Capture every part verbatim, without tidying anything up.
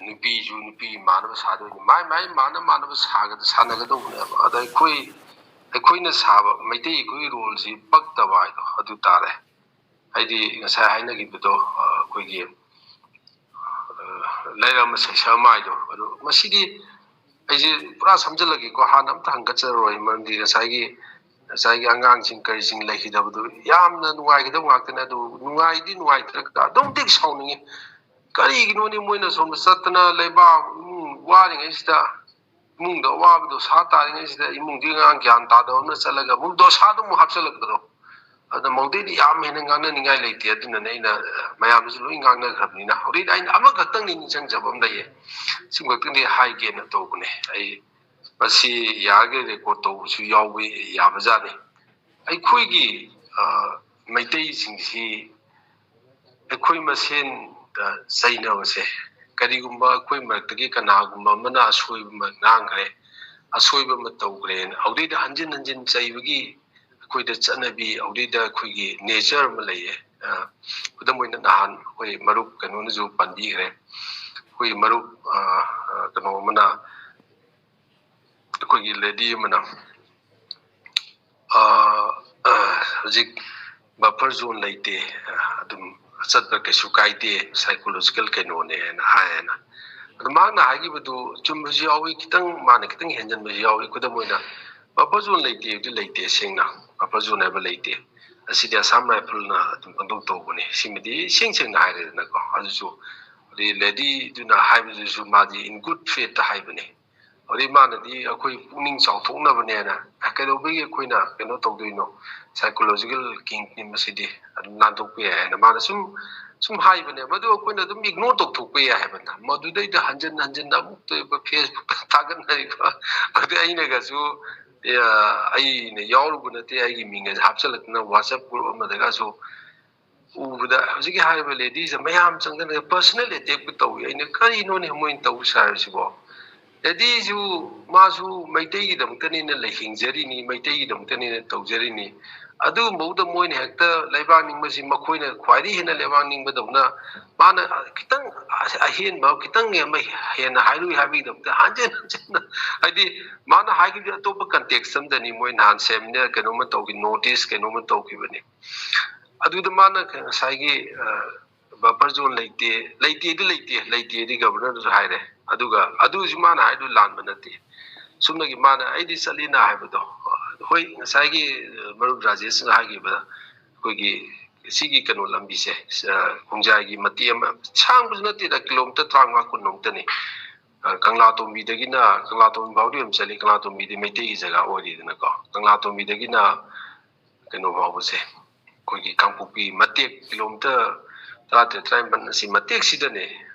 ꯅꯨꯄꯤꯁꯨ ꯅꯨꯄꯤ ꯃꯥꯟꯅꯕ ꯁꯥꯗꯣꯏꯅꯤ, ꯃꯥꯏ ꯃꯥꯏ ꯃꯥꯟꯅ ꯃꯥꯟꯅꯕ ꯁꯥꯒꯗ ꯁꯥꯟꯅꯒꯗꯧꯕꯅꯦꯕ꯫ ꯑꯗ ꯑꯩꯈꯣꯏ ꯑꯩꯈꯣꯏꯅ ꯁꯥꯕ, ꯃꯩꯇꯩ ꯑꯩꯈꯣꯏꯒꯤ ꯔꯣꯜꯁꯤ ꯄꯛꯇꯕ ꯍꯥꯏꯗꯣ ꯑꯗꯨ ꯇꯥꯔꯦ꯫ ꯍꯥꯏꯗꯤ ꯉꯁꯥꯏ ꯍꯥꯏꯅꯈꯤꯕꯗꯣ, ꯑ, ꯑꯩꯈꯣꯏꯒꯤ, ꯑ, ꯂꯩꯔꯝꯕ ꯁꯩꯁꯛ ꯑꯃ ꯍꯥꯏꯗꯣ, ꯑꯗꯨ ꯃꯁꯤꯗꯤ ꯑꯩꯁꯦ ꯄꯨꯔꯥ ꯁꯝꯖꯜꯂꯒꯦꯀꯣ, ꯍꯥꯟꯅ ꯑꯝꯇ ꯍꯪꯒꯠꯆꯔꯣꯏ, ꯃꯔꯝꯗꯤ ꯉꯁꯥꯏꯒꯤ ꯉꯁꯥꯏꯒꯤ ꯑꯉꯥꯡꯁꯤꯡ ꯀꯔꯤꯁꯤꯡ ꯂꯩꯈꯤꯗꯕꯗꯨ ꯌꯥꯝꯅ ꯅꯨꯡꯉꯥꯏꯒꯗꯕ ꯉꯥꯛꯇꯅꯦ꯫ ꯑꯗꯨ ꯅꯨꯡꯉꯥꯏꯗꯤ ꯅꯨꯡꯉꯥꯏꯇ꯭ꯔꯒ ꯑꯗꯨꯛ ꯃꯇꯤꯛ ꯁꯥꯎꯅꯤꯡꯉꯤ꯫ ꯀꯔꯤꯒꯤꯅꯣꯅꯦ ꯃꯣꯏꯅ ꯁꯣꯝꯗ ꯆꯠꯇꯅ ꯂꯩꯕꯥꯛ ꯏꯃꯨꯡ ꯋꯥꯔꯤꯉꯩꯁꯤꯗ, ꯏꯃꯨꯡꯗ ꯑꯋꯥꯕ ꯗꯣꯁꯥ ꯇꯥꯔꯤꯉꯩꯁꯤꯗ ꯏꯃꯨꯡꯗꯤ ꯑꯉꯥꯡ ꯒ꯭ꯌꯥꯟ ꯇꯥꯗꯕ ꯑꯃꯅ ꯆꯠꯂꯒ ꯑꯃꯨꯛ ꯗꯣꯁꯥꯗꯨ ꯑꯃꯨꯛ ꯍꯥꯞꯆꯜꯂꯛꯄꯗꯣ, ꯑꯗ ꯃꯧꯗꯩꯗꯤ ꯌꯥꯝ ꯍꯦꯟꯅ ꯉꯥꯡꯅꯅꯤꯡꯉꯥꯏ ꯂꯩꯇꯦ꯫ ꯑꯗꯨꯅꯅꯦ ꯑꯩꯅ, ꯑ, ꯃꯌꯥꯝꯅꯁꯨ ꯂꯣꯏ ꯉꯥꯡꯅꯈ꯭ꯔꯕꯅꯤꯅ ꯍꯧꯖꯤꯛ ꯑꯩꯅ ꯑꯃꯈꯛꯇꯪꯗꯤ ꯅꯤꯡꯁꯤꯡꯖꯕ ꯑꯃ ꯂꯩꯌꯦ, ꯁꯤꯃꯈꯛꯇꯪꯗꯤ ꯍꯥꯏꯒꯦꯅ ꯇꯧꯕꯅꯦ꯫ ꯑꯩ ꯃꯁꯤ ꯌꯥꯔꯒꯗꯤ ꯔꯦꯀꯣꯔꯠ ꯇꯧꯕꯁꯨ ꯌꯥꯎꯕ ꯌꯥꯕꯖꯥꯠꯅꯤ꯫ ꯑꯩꯈꯣꯏꯒꯤ, ꯑ, ꯃꯩꯇꯩꯁꯤꯡꯁꯤ ꯑꯩꯈꯣꯏ ꯃꯁꯦꯟꯗ ꯆꯩꯅꯕꯁꯦ, ꯀꯔꯤꯒꯨꯝꯕ ꯑꯩꯈꯣꯏ ꯃꯔꯛꯇꯒꯤ ꯀꯅꯥꯒꯨꯝꯕ ꯑꯃꯅ ꯑꯁꯣꯏꯕ ꯑꯃ ꯉꯥꯡꯈ꯭ꯔꯦ, ꯑꯁꯣꯏꯕ ꯑꯃ ꯇꯧꯈ꯭ꯔꯦꯅ ꯍꯧꯗꯩꯗ ꯍꯟꯖꯤꯟ ꯍꯟꯖꯤꯟ ꯆꯩꯕꯒꯤ ꯑꯩꯈꯣꯏꯗ ꯆꯠꯅꯕꯤ, ꯍꯧꯗꯩꯗ ꯑꯩꯈꯣꯏꯒꯤ ꯅꯦꯆꯔ ꯑꯃ ꯂꯩꯌꯦ꯫ ꯑ, ꯈꯨꯗꯝ ꯑꯣꯏꯅ ꯅꯍꯥꯟ ꯑꯩꯈꯣꯏ ꯃꯔꯨꯞ ꯀꯩꯅꯣꯅꯁꯨ ꯄꯟꯕꯤꯈ꯭ꯔꯦ, ꯑꯩꯈꯣꯏ ꯃꯔꯨꯞ, ꯑ, ꯑ, ꯀꯩꯅꯣ ꯑꯃꯅ, ꯑꯩꯈꯣꯏꯒꯤ ꯂꯦꯗꯤ ꯑꯃꯅ, ꯑ, ꯑ, ꯍꯧꯖꯤꯛ ꯕꯐꯔ ꯖꯣꯟ ꯂꯩꯇꯦ, ꯑꯗꯨꯝ ꯆꯠꯄ ꯀꯩꯁꯨ ꯀꯥꯏꯗꯦ, ꯁꯥꯏꯀꯣꯂꯣꯖꯤꯀꯦꯜ ꯀꯩꯅꯣꯅꯦꯅ ꯍꯥꯏꯌꯦꯅ꯫ ꯑꯗꯨ ꯃꯍꯥꯛꯅ ꯍꯥꯏꯈꯤꯕꯗꯨ ꯆꯨꯝꯕꯁꯨ ꯌꯥꯎꯏ, ꯈꯤꯇꯪ, ꯃꯥꯅ ꯈꯤꯇꯪ ꯍꯦꯟꯖꯟꯕꯁꯨ ꯌꯥꯎꯏ꯫ ꯈꯨꯗꯝ ꯑꯣꯏꯅ ꯕꯐꯔ ꯖꯣꯟ ꯂꯩꯇꯦ ꯍꯥꯏꯕꯗꯤ ꯂꯩꯇꯦ, ꯁꯦꯡꯅ ꯕꯐꯔ ꯖꯣꯟ ꯍꯥꯏꯕ ꯂꯩꯇꯦ꯫ ꯑꯁꯤꯗꯤ ꯑꯁꯥꯝ ꯔꯥꯏꯐꯜꯅ ꯑꯗꯨꯝ ꯀꯟꯗꯣꯛ ꯇꯧꯕꯅꯦ꯫ ꯁꯤꯃꯗꯤ ꯏꯁꯦꯡ ꯁꯦꯡꯅ ꯍꯥꯏꯔꯦꯗꯅꯀꯣ꯫ ꯑꯗꯨꯁꯨ ꯑꯗꯩ ꯂꯦꯗꯤꯗꯨꯅ ꯍꯥꯏꯕꯗꯨꯁꯨ ꯃꯥꯗꯤ in good faith ꯍꯥꯏꯕꯅꯦ꯫ ꯑꯗꯩ ꯃꯥꯅꯗꯤ ꯑꯩꯈꯣꯏ ꯄꯨꯛꯅꯤꯡ ꯆꯥꯎꯊꯣꯛꯅꯕꯅꯦꯅ, "ꯀꯩꯗꯧꯕꯒꯤ ꯑꯩꯈꯣꯏꯅ ꯀꯩꯅꯣ ꯇꯧꯗꯣꯏꯅꯣ? ꯁꯥꯏꯀꯣꯂꯣꯖꯤꯀꯦꯜ ꯀꯤꯡꯅꯤ ꯃꯁꯤꯗꯤ, ꯑꯗꯨꯝ ꯅꯥꯟꯊꯣꯛꯄ ꯌꯥꯏ" ꯍꯥꯏꯅ ꯃꯥꯅ ꯁꯨꯝ, ꯁꯨꯝ ꯍꯥꯏꯕꯅꯦ꯫ ꯃꯗꯨ ꯑꯩꯈꯣꯏꯅ ꯑꯗꯨꯝ ꯏꯒꯅꯣꯔ ꯇꯧꯊꯣꯛꯄ ꯌꯥꯏ ꯍꯥꯏꯕꯅ꯫ ꯃꯗꯨꯗꯩꯗ ꯍꯟꯖꯤꯟ ꯍꯟꯖꯤꯟꯅ ꯑꯃꯨꯛꯇ ꯑꯣꯏꯕ ꯐꯦꯁꯕꯨꯛꯇ ꯊꯥꯒꯠꯅꯔꯤꯕ, ꯑꯗꯨ ꯑꯩꯅꯒꯁꯨ, ꯑ, ꯑꯩꯅ ꯌꯥꯎꯔꯨꯕ ꯅꯠꯇꯦ, ꯑꯩꯒꯤ ꯃꯤꯡꯒꯁꯦ ꯍꯥꯞꯆꯤꯜꯂꯛꯇꯅ ꯋꯥꯆꯞ ꯒ꯭ꯔꯨꯞ ꯑꯃꯗꯒꯁꯨ ꯎꯕꯗ ꯍꯧꯖꯤꯛꯀꯤ ꯍꯥꯏꯔꯤꯕ ꯂꯦꯗꯤꯁꯦ ꯃꯌꯥꯝ ꯆꯪꯗꯅ ꯄꯔꯁꯅꯦꯜ ꯑꯦꯇꯦꯛꯄꯨ ꯇꯧꯏ꯫ ꯑꯩꯅ ꯀꯔꯤꯅꯣꯅꯦ ꯃꯣꯏꯅ ꯇꯧꯕ ꯁꯥꯔꯤꯁꯤꯕꯣ? ꯂꯦꯗꯤꯁꯨ ꯃꯥꯁꯨ ꯃꯩꯇꯩꯒꯤꯗꯃꯛꯇꯅꯤꯅ ꯂꯩ ꯍꯤꯡꯖꯔꯤꯅꯤ, ꯃꯩꯇꯩꯒꯤꯗꯃꯛꯇꯅꯤꯅ ꯇꯧꯖꯔꯤꯅꯤ꯫ ꯑꯗꯨꯒꯨꯝꯕꯗ ꯃꯣꯏꯅ ꯍꯦꯛꯇ ꯂꯩꯕꯥꯛ ꯅꯤꯡꯕꯁꯤ ꯃꯈꯣꯏꯅ ꯈ꯭ꯋꯥꯏꯗꯒꯤ ꯍꯦꯟꯅ ꯂꯩꯕꯥꯛ ꯅꯤꯡꯕꯗꯧꯅ, ꯃꯥꯅ ꯈꯤꯇꯪ ꯑꯍꯦꯟꯕ ꯈꯤꯇꯪ ꯑꯃ ꯍꯦꯟꯅ ꯍꯥꯏꯔꯨꯏ ꯍꯥꯏꯕꯒꯤꯗꯃꯛꯇ ꯍꯟꯖꯤꯟ ꯍꯟꯖꯤꯟꯅ, ꯍꯥꯏꯗꯤ ꯃꯥꯅ ꯍꯥꯏꯈꯤꯕꯗꯤ ꯑꯇꯣꯞꯄ ꯀꯟꯇꯦꯛꯁ ꯑꯃꯗꯅꯤ꯫ ꯃꯣꯏ ꯅꯍꯥꯟ ꯁꯦꯃꯤꯅꯥꯔ ꯀꯩꯅꯣꯝꯃ ꯇꯧꯈꯤ, ꯅꯣꯔꯠ ꯏꯁ ꯀꯩꯅꯣꯝꯃ ꯇꯧꯈꯤꯕꯅꯤ꯫ ꯑꯗꯨꯗ ꯃꯥꯅ ꯉꯁꯥꯏꯒꯤ ꯕꯐꯔ ꯖꯣꯟ ꯂꯩꯇꯦ, ꯂꯩꯇꯦꯗꯤ ꯂꯩꯇꯦ, ꯂꯩꯇꯦꯗꯤ ꯒꯕꯔꯅꯔꯗꯨꯁꯨ ꯍꯥꯏꯔꯦ꯫ ꯑꯗꯨꯒ ꯑꯗꯨꯁꯨ ꯃꯥꯅ ꯍꯥꯏꯗꯨ ꯂꯥꯟꯕ ꯅꯠꯇꯦ꯫ ꯁꯨꯝꯅꯒꯤ ꯃꯥꯅ ꯑꯩꯗꯤ ꯆꯠꯂꯤꯅ ꯍꯥꯏꯕꯗꯣ, ꯍꯣꯏ, ꯉꯁꯥꯏꯒꯤ ꯃꯔꯨꯞ ꯔꯥꯖꯦꯁꯅ ꯍꯥꯏꯈꯤꯕꯗ, ꯑꯩꯈꯣꯏꯒꯤ ꯁꯤꯒꯤ ꯀꯩꯅꯣ ꯂꯝꯕꯤꯁꯦ, ꯈꯣꯡꯖꯥꯏꯒꯤ ꯃꯇꯦꯛ ꯑꯃ, ꯁꯥꯡꯕꯁꯨ ꯅꯠꯇꯦꯗ, ꯀꯤꯂꯣꯃꯤꯇꯔ ꯇꯔꯥꯃꯉꯥ ꯀꯨꯟꯃꯨꯛꯇꯅꯤ꯫ ꯀꯪꯂꯥ ꯇꯣꯝꯕꯤꯗꯒꯤꯅ, ꯀꯪꯂꯥ ꯇꯣꯝꯕꯤ ꯐꯥꯎꯗꯤ ꯑꯗꯨꯝ ꯆꯠꯂꯤ, ꯀꯪꯂꯥ ꯇꯣꯝꯕꯤꯗꯤ ꯃꯩꯇꯩꯒꯤ ꯖꯒꯥ ꯑꯣꯏꯔꯤꯗꯅꯀꯣ꯫ ꯀꯪꯂꯥ ꯇꯣꯝꯕꯤꯗꯒꯤꯅ ꯀꯩꯅꯣ ꯐꯥꯎꯕꯁꯦ, ꯑꯩꯈꯣꯏꯒꯤ ꯀꯥꯡꯄꯣꯛꯄꯤ ꯃꯇꯦꯛ ꯀꯤꯂꯣꯃꯤꯇꯔ ꯇꯔꯥꯇꯔꯦꯠ ꯇꯔꯥꯅꯤꯄꯥꯟ ꯑꯁꯤ ꯃꯇꯦꯛꯁꯤꯗꯅꯦ꯫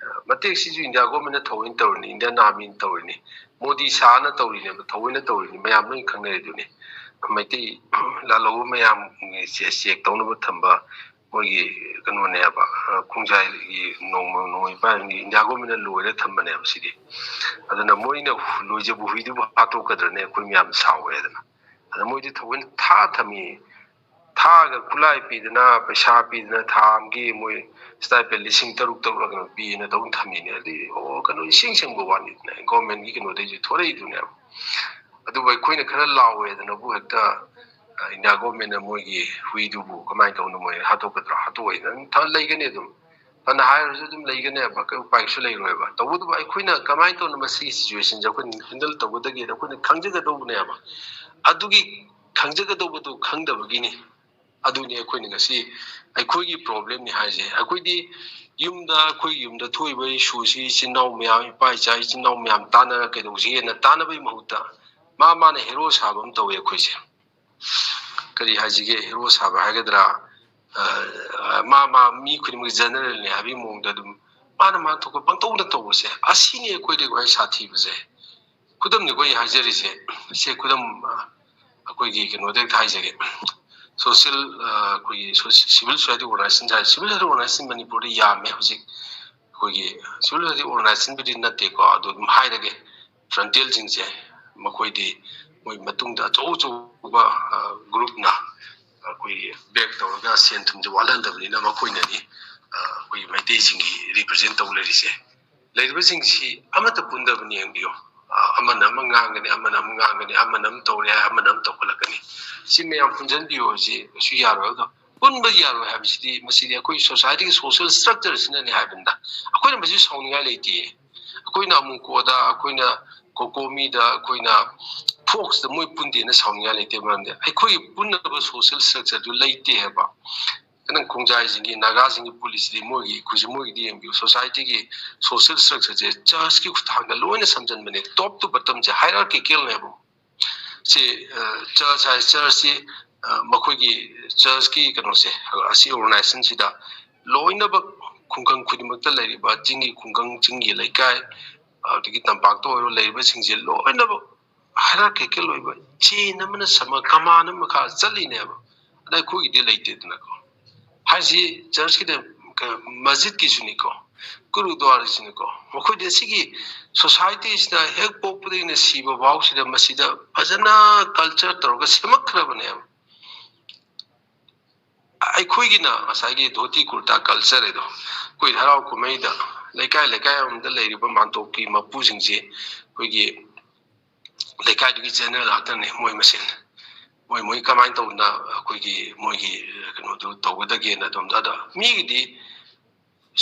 ꯃꯇꯦꯛꯁꯤꯁꯨ ꯏꯟꯗꯤꯌꯥ ꯒꯣꯔꯃꯦꯟꯅ ꯊꯑꯣꯏꯅ ꯇꯧꯔꯤꯅꯤ, ꯏꯟꯗꯤꯌꯥꯟ ꯑꯥꯔꯃꯤꯅ ꯇꯧꯔꯤꯅꯤ, ꯃꯣꯗꯤ ꯁꯥꯍꯅ ꯇꯧꯔꯤꯅꯦꯕ, ꯊꯑꯣꯏꯅ ꯇꯧꯔꯤꯅꯤ, ꯃꯌꯥꯝ ꯂꯣꯏ ꯈꯪꯅꯔꯤꯗꯨꯅꯤ꯫ ꯃꯩꯇꯩ ꯂꯥꯜꯍꯧꯕ ꯃꯌꯥꯝ ꯆꯦꯛ ꯇꯧꯅꯕ ꯊꯝꯕ ꯃꯣꯏꯒꯤ ꯀꯩꯅꯣꯅꯦꯕ, ꯈꯣꯡꯖꯥꯏꯒꯤ ꯅꯣꯡꯃ ꯅꯣꯡꯃꯩ ꯄꯥꯏꯔꯅꯤ, ꯏꯟꯗꯤꯌꯥ ꯒꯣꯔꯃꯦꯟꯅ ꯂꯣꯏꯔ ꯊꯝꯕꯅꯦꯕ ꯁꯤꯗꯤ꯫ ꯑꯗꯨꯅ ꯃꯣꯏꯅ ꯂꯣꯏꯖꯕ ꯍꯨꯏꯗꯨꯕꯨ ꯍꯥꯠꯇꯣꯛꯀꯗ꯭ꯔꯅꯦ, ꯑꯩꯈꯣꯏ ꯃꯌꯥꯝ ꯁꯥꯎꯋꯦ꯫ ꯑꯗꯨꯅ ꯑꯗ ꯃꯣꯏꯗꯤ ꯊꯑꯣꯏꯅ ꯊꯥ ꯊꯝꯃꯤ, ꯊꯥꯒ ꯈꯨꯠꯂꯥꯏ ꯄꯤꯗꯅ, ꯄꯩꯁꯥ ꯄꯤꯗꯅ, ꯊꯥ ꯑꯃꯒꯤ ꯃꯣꯏ ꯁ꯭ꯇꯥꯏꯄꯦꯟ ꯂꯤꯁꯤꯡ ꯇꯔꯨꯛ ꯇꯔꯨꯛꯂ ꯀꯩꯅꯣ ꯄꯤꯅ ꯇꯧꯅ ꯊꯝꯃꯤꯅꯦ꯫ ꯑꯗꯨꯗꯤ ꯑꯣ ꯀꯩꯅꯣ ꯏꯁꯦꯡ ꯁꯦꯡꯕ ꯋꯥꯅꯤꯗꯅ, ꯒꯣꯔꯃꯦꯟꯒꯤ ꯀꯩꯅꯣꯗꯩꯁꯨ ꯊꯣꯔꯛꯏꯗꯨꯅꯦꯕ꯫ ꯑꯗꯨꯕꯨ ꯑꯩꯈꯣꯏꯅ ꯈꯔ ꯂꯥꯎꯋꯦꯗꯅꯕꯨ ꯍꯦꯛꯇ ꯏꯟꯗꯤꯌꯥ ꯒꯣꯔꯃꯦꯟꯅ ꯃꯣꯏꯒꯤ ꯍꯨꯏꯗꯨꯕꯨ ꯀꯃꯥꯏꯅ ꯇꯧꯅ ꯃꯣꯏ ꯍꯥꯠꯇꯣꯛꯀꯗ꯭ꯔꯣ? ꯍꯥꯠꯇꯣꯛꯑꯣꯏꯗꯅ ꯑꯗꯨꯝ ꯊ- ꯂꯩꯒꯅꯤ ꯑꯗꯨꯝ꯫ ꯐꯅ ꯍꯥꯏꯔꯁꯨ ꯑꯗꯨꯝ ꯂꯩꯒꯅꯦꯕ, ꯀꯩ ꯎꯄꯥꯏꯁꯨ ꯂꯩꯔꯣꯏꯕ꯫ ꯇꯧꯕꯇꯕꯨ ꯑꯩꯈꯣꯏꯅ ꯀꯃꯥꯏꯅ ꯇꯧꯅ ꯃꯁꯤꯒꯤ ꯁꯤꯆꯨꯋꯦꯁꯟꯁꯦ ꯑꯩꯈꯣꯏꯅ ꯍꯦꯟꯗꯜ ꯇꯧꯒꯗꯒꯦꯅ ꯑꯩꯈꯣꯏꯅ ꯈꯪꯖꯒꯗꯧꯕꯅꯦꯕ꯫ ꯑꯗꯨꯒꯤ ꯈꯪꯖꯒꯗꯧꯕꯗꯨ ꯈꯪꯗꯕꯒꯤꯅꯤ꯫ ꯑꯗꯨꯅꯤ ꯑꯩꯈꯣꯏꯅ ꯉꯁꯤ ꯑꯩꯈꯣꯏꯒꯤ ꯄ꯭ꯔꯣꯕ꯭ꯂꯦꯝꯅꯤ ꯍꯥꯏꯁꯦ꯫ ꯑꯩꯈꯣꯏꯗꯤ ꯌꯨꯝꯗ, ꯑꯩꯈꯣꯏꯒꯤ ꯌꯨꯝꯗ ꯊꯣꯛꯏꯕ ꯏꯁꯨꯁꯤ ꯏꯆꯤꯟ ꯏꯅꯥꯎ ꯃꯌꯥꯝ, ꯏꯄꯥ ꯏꯆꯥ ꯏꯆꯤꯟ ꯏꯅꯥꯎ ꯃꯌꯥꯝ ꯇꯥꯟꯅꯔ ꯀꯩꯗꯧꯁꯤꯒꯦꯅ ꯇꯥꯟꯅꯕꯒꯤ ꯃꯍꯨꯠꯇ ꯃꯥ ꯃꯥꯅ ꯍꯦꯔꯣ ꯁꯥꯕ ꯑꯃ ꯇꯧꯋꯦ ꯑꯩꯈꯣꯏꯁꯦ꯫ ꯀꯔꯤ ꯍꯥꯏꯁꯤꯒꯦ, ꯍꯦꯔꯣ ꯁꯥꯕ ꯍꯥꯏꯒꯗ꯭ꯔꯥ? ꯑ, ꯃꯥ ꯃꯥ ꯃꯤ ꯈꯨꯗꯤꯡꯃꯛ ꯖꯦꯅꯔꯦꯜꯅꯤ ꯍꯥꯏꯕꯒꯤ ꯃꯑꯣꯡꯗ ꯑꯗꯨꯝ ꯃꯥꯅ ꯃꯥꯅ ꯊꯣꯛꯄ ꯄꯪꯇꯧꯗ ꯇꯧꯕꯁꯦ, ꯑꯁꯤꯅꯤ ꯑꯩꯈꯣꯏꯗ ꯈ꯭ꯋꯥꯏ ꯁꯥꯊꯤꯕꯁꯦ꯫ ꯈꯨꯗꯝꯅꯤ ꯑꯩꯈꯣꯏ ꯍꯥꯏꯖꯔꯤꯁꯦ꯫ ꯁꯦ ꯈꯨꯗꯝ, ꯑ, ꯑꯩꯈꯣꯏꯒꯤ ꯀꯩꯅꯣꯗ ꯍꯦꯛꯇ ꯍꯥꯏꯖꯒꯦ꯫ ꯁꯣꯁꯤꯌꯦꯜ, ꯑ, ꯑꯩꯈꯣꯏꯒꯤ ꯁꯣ-, ꯁꯤꯚꯤꯜ ꯁꯣꯁꯥꯏꯇꯤ ꯑꯣꯔꯒꯅꯥꯏꯖꯦꯁꯟ ꯍꯥꯏ, ꯁꯤꯚꯤꯜ ꯁꯣꯁꯥꯏꯇꯤ ꯑꯣꯔꯒꯅꯥꯏꯖꯦꯁꯟ ꯃꯅꯤꯄꯨꯔꯗ ꯌꯥꯝꯃꯦ ꯍꯧꯖꯤꯛ꯫ ꯑꯩꯈꯣꯏꯒꯤ ꯁꯤꯚꯤꯜ ꯁꯣꯁꯥꯏꯇꯤ ꯑꯣꯔꯒꯅꯥꯏꯖꯦꯁꯟꯕꯨꯗꯤ ꯅꯠꯇꯦꯀꯣ, ꯑꯗꯨ ꯑꯗꯨꯝ ꯍꯥꯏꯔꯒꯦ꯫ ꯐ꯭ꯔꯟꯇꯦꯜꯁꯤꯡꯁꯦ, ꯃꯈꯣꯏꯗꯤ ꯃꯣꯏ ꯃꯇꯨꯡꯗ ꯑꯆꯧ ꯑꯆꯧꯕ, ꯑ, ꯒ꯭ꯔꯨꯞꯅ ꯑꯩꯈꯣꯏ ꯕꯦꯛ ꯇꯧꯔꯒ ꯁꯦꯟ ꯊꯨꯝꯁꯦ ꯋꯥꯠꯍꯟꯗꯕꯅꯤꯅ ꯃꯈꯣꯏꯅꯅꯤ, ꯑ, ꯑꯩꯈꯣꯏ ꯃꯩꯇꯩꯁꯤꯡꯒꯤ ꯔꯤꯄ꯭ꯔꯖꯦꯟ ꯇꯧ ꯂꯩꯔꯤꯁꯦ꯫ ꯂꯩꯔꯤꯕꯁꯤꯡꯁꯤ ꯑꯃꯠꯇ ꯄꯨꯟꯗꯕꯅꯤ ꯌꯦꯡꯕꯤꯌꯨ꯫ ꯑ, ꯑꯃꯅ ꯑꯃ ꯉꯥꯡꯒꯅꯤ, ꯑꯃꯅ ꯑꯃ ꯉꯥꯡꯒꯅꯤ, ꯑꯃꯅ ꯑꯃ ꯇꯧꯔꯦ ꯍꯥꯏ, ꯑꯃꯅ ꯑꯃ ꯇꯧꯈꯠꯂꯛꯀꯅꯤ꯫ ꯁꯤ ꯃꯌꯥꯝ ꯄꯨꯟꯁꯤꯟꯕꯤꯌꯨ ꯍꯥꯏꯁꯤ ꯀꯩꯁꯨ ꯌꯥꯔꯣꯏ꯫ ꯑꯗꯣ ꯄꯨꯟꯕ ꯌꯥꯔꯣꯏ ꯍꯥꯏꯕꯁꯤꯗꯤ ꯃꯁꯤꯗꯤ ꯑꯩꯈꯣꯏ ꯁꯣꯁꯥꯏꯇꯤꯒꯤ ꯁꯣꯁꯤꯌꯦꯜ ꯁ꯭ꯇ꯭ꯔꯛꯆꯔꯁꯤꯅꯅꯤ ꯍꯥꯏꯕꯅꯤꯗ꯫ ꯑꯩꯈꯣꯏꯅ ꯃꯁꯤ ꯁꯥꯎꯅꯤꯡꯉꯥꯏ ꯂꯩꯇꯦ꯫ ꯑꯩꯈꯣꯏꯅ ꯑꯃꯨꯀꯣꯗ, ꯑꯩꯈꯣꯏꯅ ꯀꯣꯀꯣꯃꯤꯗ, ꯑꯩꯈꯣꯏꯅ ꯐꯣꯛꯁꯇ ꯃꯣꯏ ꯄꯨꯟꯗꯦꯅ ꯁꯥꯎꯅꯤꯡꯉꯥꯏ ꯂꯩꯇꯦ꯫ ꯃꯔꯝꯗꯤ ꯑꯩꯈꯣꯏꯒꯤ ꯄꯨꯟꯅꯕ ꯁꯣꯁꯤꯌꯦꯜ ꯁ꯭ꯇ꯭ꯔꯛꯆꯔꯗꯨ ꯂꯩꯇꯦ ꯍꯥꯏꯕ꯫ ꯅꯪ ꯈꯣꯡꯖꯥꯏꯁꯤꯡꯒꯤ, ꯅꯥꯒꯥꯁꯤꯡꯒꯤ ꯄꯨꯜꯂꯤꯁꯤꯗꯤ ꯃꯣꯏꯒꯤ, ꯑꯩꯈꯣꯏꯁꯨ ꯃꯣꯏꯒꯤꯗꯤ ꯌꯦꯡꯕꯤꯌꯨ, ꯁꯣꯁꯥꯏꯇꯤꯒꯤ ꯁꯣꯁꯤꯌꯦꯜ ꯁ꯭ꯇ꯭ꯔꯛꯆꯔꯁꯦ ꯆꯔꯆꯀꯤ ꯈꯨꯠꯊꯥꯡꯗ ꯂꯣꯏꯅ ꯁꯝꯖꯟꯕꯅꯦ, ꯇꯣꯞ ꯇꯨ ꯕꯇꯝꯁꯦ ꯍꯥꯏꯔꯥꯔꯀꯤꯀꯦꯜꯅꯦꯕ꯫ ꯁꯤ, ꯑ, ꯆꯔꯆ ꯍꯥꯏ, ꯆꯔꯆꯁꯤ, ꯑ, ꯃꯈꯣꯏꯒꯤ ꯆꯔꯆꯀꯤ ꯀꯩꯅꯣꯁꯦ, ꯑꯁꯤ ꯑꯣꯔꯒꯅꯥꯏꯖꯦꯁꯟꯁꯤꯗ ꯂꯣꯏꯅꯃꯛ ꯈꯨꯡꯒꯪ ꯈꯨꯗꯤꯡꯃꯛꯇ ꯂꯩꯔꯤꯕ ꯆꯤꯡꯒꯤ ꯈꯨꯡꯒꯪ, ꯆꯤꯡꯒꯤ ꯂꯩꯀꯥꯏ, ꯑꯗꯒꯤ ꯇꯝꯄꯥꯛꯇ ꯑꯣꯏꯔꯣ, ꯂꯩꯔꯤꯕꯁꯤꯡꯁꯦ ꯂꯣꯏꯅꯃꯛ ꯍꯥꯏꯔꯥꯔꯀꯤꯀꯦꯜ ꯑꯣꯏꯕ ꯆꯦꯟ ꯑꯃꯅ ꯁꯃ-, ꯀꯃꯥꯟ ꯑꯃ ꯃꯈꯥ ꯆꯠꯂꯤꯅꯦꯕ꯫ ꯑꯗ ꯑꯩꯈꯣꯏꯒꯤꯗꯤ ꯂꯩꯇꯦꯗꯅꯀꯣ꯫ ꯍꯥꯏꯁꯤ ꯆꯔꯆꯀꯤꯗ, ꯀ-, ꯃꯁꯖꯤꯠꯀꯤꯁꯨꯅꯤꯀꯣ, ꯒꯨꯔꯨꯗ꯭ꯋꯥꯔꯥꯁꯤꯅꯤꯀꯣ꯫ ꯃꯈꯣꯏꯗꯤ ꯑꯁꯤꯒꯤ ꯁꯣꯁꯥꯏꯇꯤꯁꯤꯗ ꯍꯦꯛ ꯄꯣꯛꯄꯗꯒꯤꯅ ꯁꯤꯕ ꯐꯥꯎꯁꯤꯗ ꯃꯁꯤꯗ ꯐꯖꯅ ꯀꯜꯆꯔ ꯇꯧꯔꯒ ꯁꯦꯝꯃꯛꯈ꯭ꯔꯕꯅꯦꯕ꯫ ꯑꯩꯈꯣꯏꯒꯤꯅ ꯉꯁꯥꯏꯒꯤ ꯙꯣꯇꯤ ꯀꯨꯔꯇꯥ ꯀꯜꯆꯔ ꯍꯥꯏꯗꯣ, ꯑꯩꯈꯣꯏ ꯍꯔꯥꯎ ꯀꯨꯝꯍꯩꯗ ꯂꯩꯀꯥꯏ ꯂꯩꯀꯥꯏ ꯑꯃꯗ ꯂꯩꯔꯤꯕ ꯃꯥꯟꯇꯣꯞꯀꯤ ꯃꯄꯨꯁꯤꯡꯁꯤ ꯑꯩꯈꯣꯏꯒꯤ ꯂꯩꯀꯥꯏꯗꯨꯒꯤ ꯖꯦꯅꯔꯦꯜ ꯉꯥꯛꯇꯅꯤ, ꯃꯣꯏ ꯃꯁꯦꯟ꯫ ꯃꯣꯏ, ꯃꯣꯏ ꯀꯃꯥꯏꯅ ꯇꯧꯗꯅ ꯑꯩꯈꯣꯏꯒꯤ, ꯃꯣꯏꯒꯤ ꯀꯩꯅꯣꯗꯨ ꯇꯧꯒꯗꯒꯦꯅ ꯑꯗꯣꯝꯗ꯫ ꯑꯗ ꯃꯤꯒꯤꯗꯤ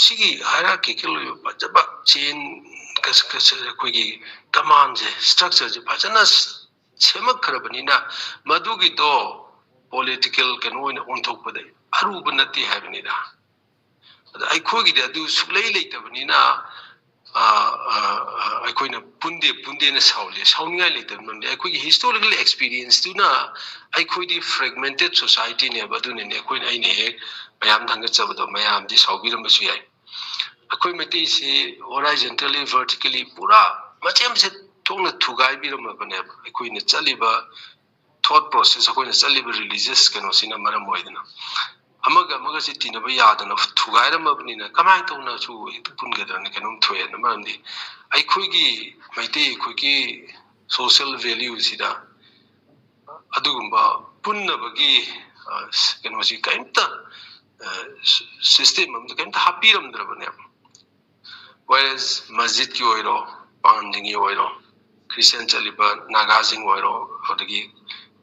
ꯁꯤꯒꯤ ꯍꯥꯏꯔꯥꯔꯀꯤꯀꯦꯜ ꯑꯣꯏꯕ ꯐꯖꯕ ꯆꯦꯟ, ꯀꯁ-, ꯀꯁ-, ꯑꯩꯈꯣꯏꯒꯤ ꯀꯃꯥꯟꯁꯦ, ꯁ꯭ꯇ꯭ꯔꯛꯆꯔꯁꯦ ꯐꯖꯅ ꯁꯦꯝꯃꯛꯈ꯭ꯔꯕꯅꯤꯅ ꯃꯗꯨꯒꯤꯗꯣ ꯄꯣꯂꯤꯇꯤꯀꯦꯜ ꯀꯩꯅꯣ ꯑꯣꯏꯅ ꯑꯣꯟꯊꯣꯛꯄꯗ ꯑꯔꯨꯕ ꯅꯠꯇꯦ ꯍꯥꯏꯕꯅꯤꯗ꯫ ꯑꯗ ꯑꯩꯈꯣꯏꯒꯤꯗꯤ ꯑꯗꯨ ꯁꯨꯛꯂꯩ ꯂꯩꯇꯕꯅꯤꯅ, ꯑ, ꯑ, ꯑ, ꯑꯩꯈꯣꯏꯅ ꯄꯨꯟꯗꯦ, ꯄꯨꯟꯗꯦꯅ ꯁꯥꯎꯂꯦ꯫ ꯁꯥꯎꯅꯤꯡꯉꯥꯏ ꯂꯩꯇꯕ ꯃꯔꯝꯗꯤ ꯑꯩꯈꯣꯏꯒꯤ ꯍꯤꯁꯇꯣꯔꯤꯀꯦꯜ ꯑꯦꯛꯁꯄꯤꯔꯤꯌꯦꯟꯁꯇꯨꯅ ꯑꯩꯈꯣꯏꯗꯤ ꯐ꯭ꯔꯦꯒꯃꯦꯟꯇꯦꯠ ꯁꯣꯁꯥꯏꯇꯤꯅꯦꯕ꯫ ꯑꯗꯨꯅꯅꯦ ꯑꯩꯈꯣꯏꯅ, ꯑꯩꯅ ꯍꯦꯛ ꯃꯌꯥꯝꯗ ꯊꯥꯡꯒꯠꯆꯕꯗꯣ, ꯃꯌꯥꯝꯗꯤ ꯁꯥꯎꯕꯤꯔꯝꯕꯁꯨ ꯌꯥꯏ꯫ ꯑꯩꯈꯣꯏ ꯃꯩꯇꯩꯁꯤ ꯍꯣꯔꯥꯏꯖꯟꯇꯦꯜꯂꯤ, ꯚꯔꯇꯤꯀꯦꯜꯂꯤ ꯄꯨꯔꯥ ꯃꯆꯦꯠ ꯃꯆꯦꯠ ꯊꯣꯛꯅ ꯊꯨꯒꯥꯏꯕꯤꯔꯝꯃꯕꯅꯦꯕ꯫ ꯑꯩꯈꯣꯏꯅ ꯆꯠꯂꯤꯕ ꯊꯣꯠ ꯄ꯭ꯔꯣꯁꯦꯁ, ꯑꯩꯈꯣꯏꯅ ꯆꯠꯂꯤꯕ ꯔꯤꯂꯤꯖꯤꯌꯁ ꯀꯩꯅꯣꯁꯤꯅ ꯃꯔꯝ ꯑꯣꯏꯗꯅ ꯑꯃꯒ ꯑꯃꯒꯁꯤ ꯇꯤꯟꯅꯕ ꯌꯥꯗꯅ ꯊꯨꯒꯥꯏꯔꯝꯃꯕꯅꯤꯅ ꯀꯃꯥꯏꯅ ꯇꯧꯅꯁꯨ ꯍꯦꯛꯇ ꯄꯨꯟꯒꯗ꯭ꯔꯅ ꯀꯩꯅꯣꯝ ꯊꯣꯛꯑꯦꯅ꯫ ꯃꯔꯝꯗꯤ ꯑꯩꯈꯣꯏꯒꯤ ꯃꯩꯇꯩ, ꯑꯩꯈꯣꯏꯒꯤ ꯁꯣꯁꯤꯌꯦꯜ ꯚꯦꯂ꯭ꯌꯨꯁꯤꯗ ꯑꯗꯨꯒꯨꯝꯕ ꯄꯨꯟꯅꯕꯒꯤ ꯀꯩꯅꯣꯁꯤ ꯀꯔꯤꯝꯇ ꯁꯤꯁꯇꯦꯝ ꯑꯃꯗ ꯀꯔꯤꯝꯇ ꯍꯥꯞꯄꯤꯔꯝꯗ꯭ꯔꯕꯅꯦꯕ꯫ ꯋꯦꯔꯦꯁ ꯃꯁꯖꯤꯠꯀꯤ ꯑꯣꯏꯔꯣ, ꯄꯥꯡꯒꯟꯁꯤꯡꯒꯤ ꯑꯣꯏꯔꯣ, ꯈ꯭ꯔꯤꯁꯇꯤꯌꯥꯟ ꯆꯠꯂꯤꯕ ꯅꯥꯒꯥꯁꯤꯡ ꯑꯣꯏꯔꯣ, ꯑꯗꯒꯤ